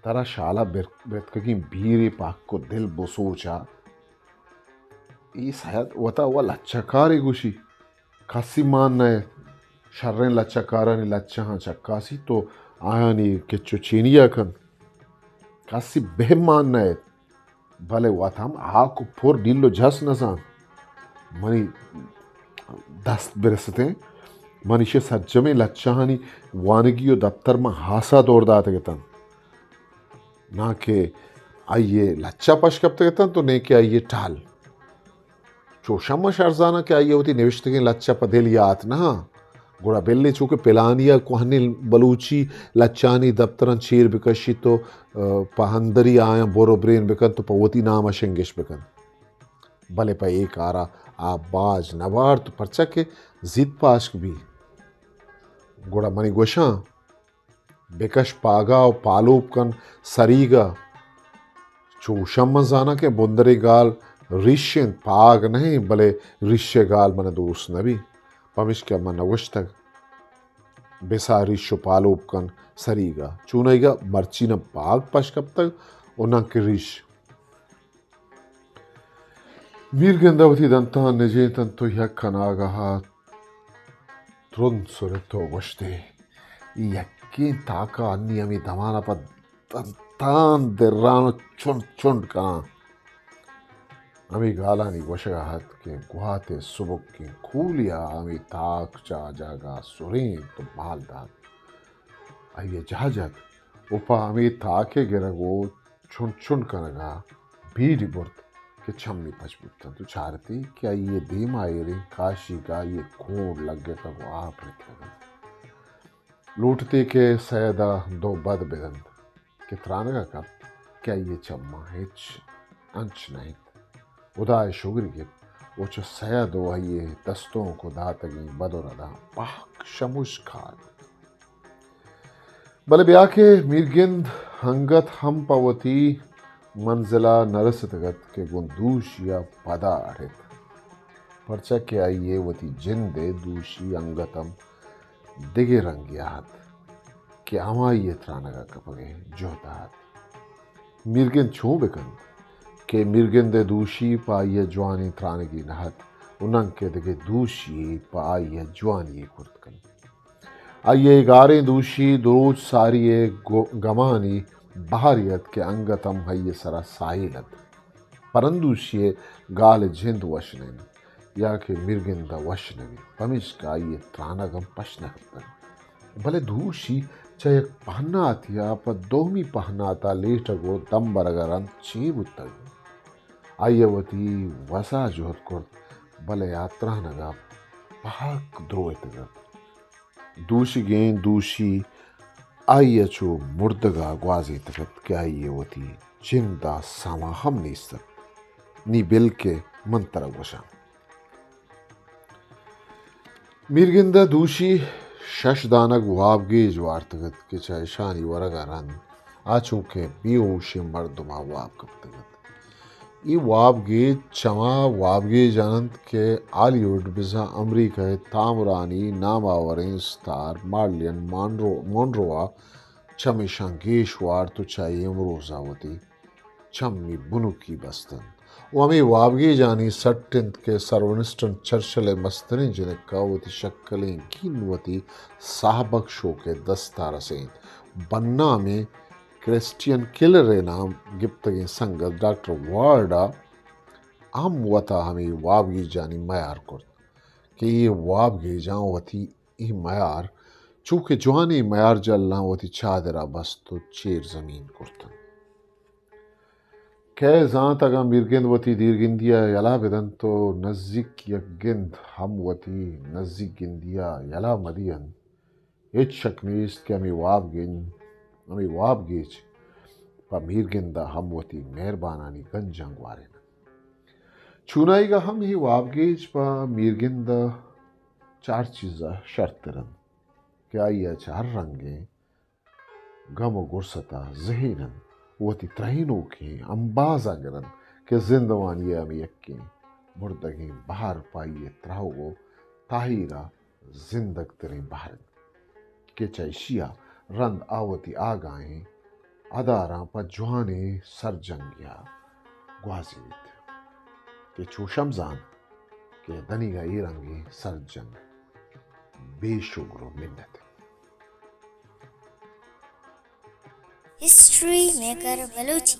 ترا شالا بر-، برتکگیں بیرے پہ حق و دل بسوچا۔ اے سید وتا و لچہ کارے گوشی۔ کسی مان نہ ایت۔ شریں لچہ کارانی لچہاں چکاسی تو آیانی کچ و چینیا کن۔ کسی بہ مان نہ ایت۔ بلے وت ہم ہاک و پر ڈیل و جس نزان۔ منی دست برستیں۔ من ایشی سرجمیں لچہانی وانگی و دپتر من ہاسا دور داتگ اتن۔ ناں کہ آئی ءِ لچہ پش کپتگ اتنت و نئے کہ آئی ءِ ٹال۔ چوشاں ما شر زاناں کہ آئی ءَ وتی نوشتگیں لچہ پہ دل یات نہ انت، گڑا بلے چو کہ پلانی ءَ کوہنیں بلوچی لچہانی دپتراں چیر بکشیت و، ءَ، پہ اندری آیاں بر و برین بکنت و پہ وتی نام ءَ شنگش بکنت۔ بلے پہ اے کارا آ باج نہ بارت، پرچا کہ زیت پاشک بی۔ گڑا منی گوشاں، بکش پاگا و پالوب کن سریگا۔ چوشاں من زاناں کہ بندرے گال ریش انت، پاگ نہ انت، بلے ریشے گال من دوست نہ بی، پمشکا من نہ گوشتگ۔ بسا ریش و پالوب کن سریگا۔ چونائیگا مرچی نہ پاگ پش کپتگ و نہ کہ ریش۔ میرگند ء وتی دنتاں نجینت انت و یک اناگہ ء ترند سرت و گوشت ئے، اے یکیں تاک ء انی ہمے دمان ء پہ دنتان دران و چنڈ چنڈ کناں۔ ہمے گالانی گوشگ ء ات کہ گوات ء سبکیں کولی ء ہمے تاک چہ آ جاگہ ء سرینت و بال دات۔ آئی ء جاہ جت و پہ ہمے تاک ء گرگ و چنڈ چنڈ کنگ ء بیڑی برت کہ چمی پچ بوت انت و چارتی کہ آئی ء دیم ء ایریں کاشیگ ء آئی ء کونڈ لگتگ و آپ رتکگ انت۔ لوٹتی کہ سید ء دو بد بدنت کہ ترانگ ء کپت کہ آئی ء چماں ہچ انچ نہ انت۔ ہدا ء شگری گپت و چہ سید و آئی ء دستونک و داتگیں بد و رداں پہک شموشکار بوت۔ بلے بیا کہ میرگند انگت ہم پہ وتی منزل ء نہ رستگ ات کہ گوں دوشی ء پدا اڑت، پرچا کہ آئی ء وتی جند ء دوشی انگت ہم دگہ رنگے ء ات کہ ہمائی ء ترانگ ء کپگ ء جہد ء ات۔ میرگند چون بہ کنت کہ میرگند ء دوشی پہ آئی ء جوانیں ترانگے نہ ات و ننکہ دگہ دوشی پہ آئی ء جوانی ء کرت کنت۔ آئی ء گاریں دوشی دروچ ساری ء گو-، گمانی بہرے ات کہ انگت ہم آئی ء سرا ساہیل ات۔ پرندوشی ء گال ء جند وش نہ انت یا کہ میرگند ء وش نہ بیت، پمیشکا آئی ء ترانگ ہم پش نہ کپتگ۔ بلے دوشی چہ یک پہناتے ء پہ دومی پہنات ء لیٹگ و دم برگ ء رند چے بوتگ؟ آئی ء وتی وس ء جہد کرت، بلے آ ترانگ ء پہک دروہتگ ات۔ دوشیگیں دوشی آئی ء چو مردگ ء گوازینتگ ات کہ آئی ء وتی جند ء سما ہم نیست ات۔ نی بل کہ من ترا گوشاں۔ میرگند ء دوشی شش دانگ وابگیج وارتگ ات کہ چہ اشانی ورگ ء رند آ چو کہ بے ہوشیں مردم ء واب کپتگ ات۔ اے وابگیج چما وابگیجان انت کہ ہالی ووڈ بزاں امریکہ ء تامرانی نام آوریں ستار مارلین مانرو، مونرو ء چمیشاں گیش وارت و چہ امروز ء وتی چمی بنکی بست انت و ہمے وابگیجانی سٹ انت کہ سر ونسٹن چرچل ء مستریں جنک ء وتی شکلیں گین وتی ساہ بکشوک ء دست ء رسینت۔ بنامیں کرسچین کلر ء نام گپتگیں سنگت ڈاکٹر وارڈ ء ہم وتا ہمے وابگیجانی میار کرت کہ اے وابگیجاں وتی اے میار چو کہ جوانیں میار جلاں وتی چادر ء بست و چیر زمین کرت انت۔ کئے زانت اگاں میرگند وتی دیرگندی ء یلہ بدنت و نزیک یک گند ہم وتی نزیک گندی ء یلہ مدینت، ہچ شک نیست کہ ہمے واب گند، ہمے واب گیج پہ میرگند ء ہم وتی مہربانانی گنجاں گوارینت۔ چونائیگ ء ہم اے واب گیج پہ میرگند ء چار چیز ء شرتر انت کہ آئی ء چہ ہر رنگیں گم و گرست ء زہین انت، وتی ترہینوکیں امبازاں گر انت کہ زندمانی ء ہمے یکیں مردگیں بہر پہ آئی ء ترہوگ و تاہیر ء زندگ تریں بہر انت کہ چہ ایشی ء رند آ وتی آگاہیں اداراں پہ جوانیں سرجنگے ء گوازینیت کہ چوش ہم زانت کہ دنیگا اے رنگیں سرجنگ بے شگر و منت انت۔ History maker Balochi.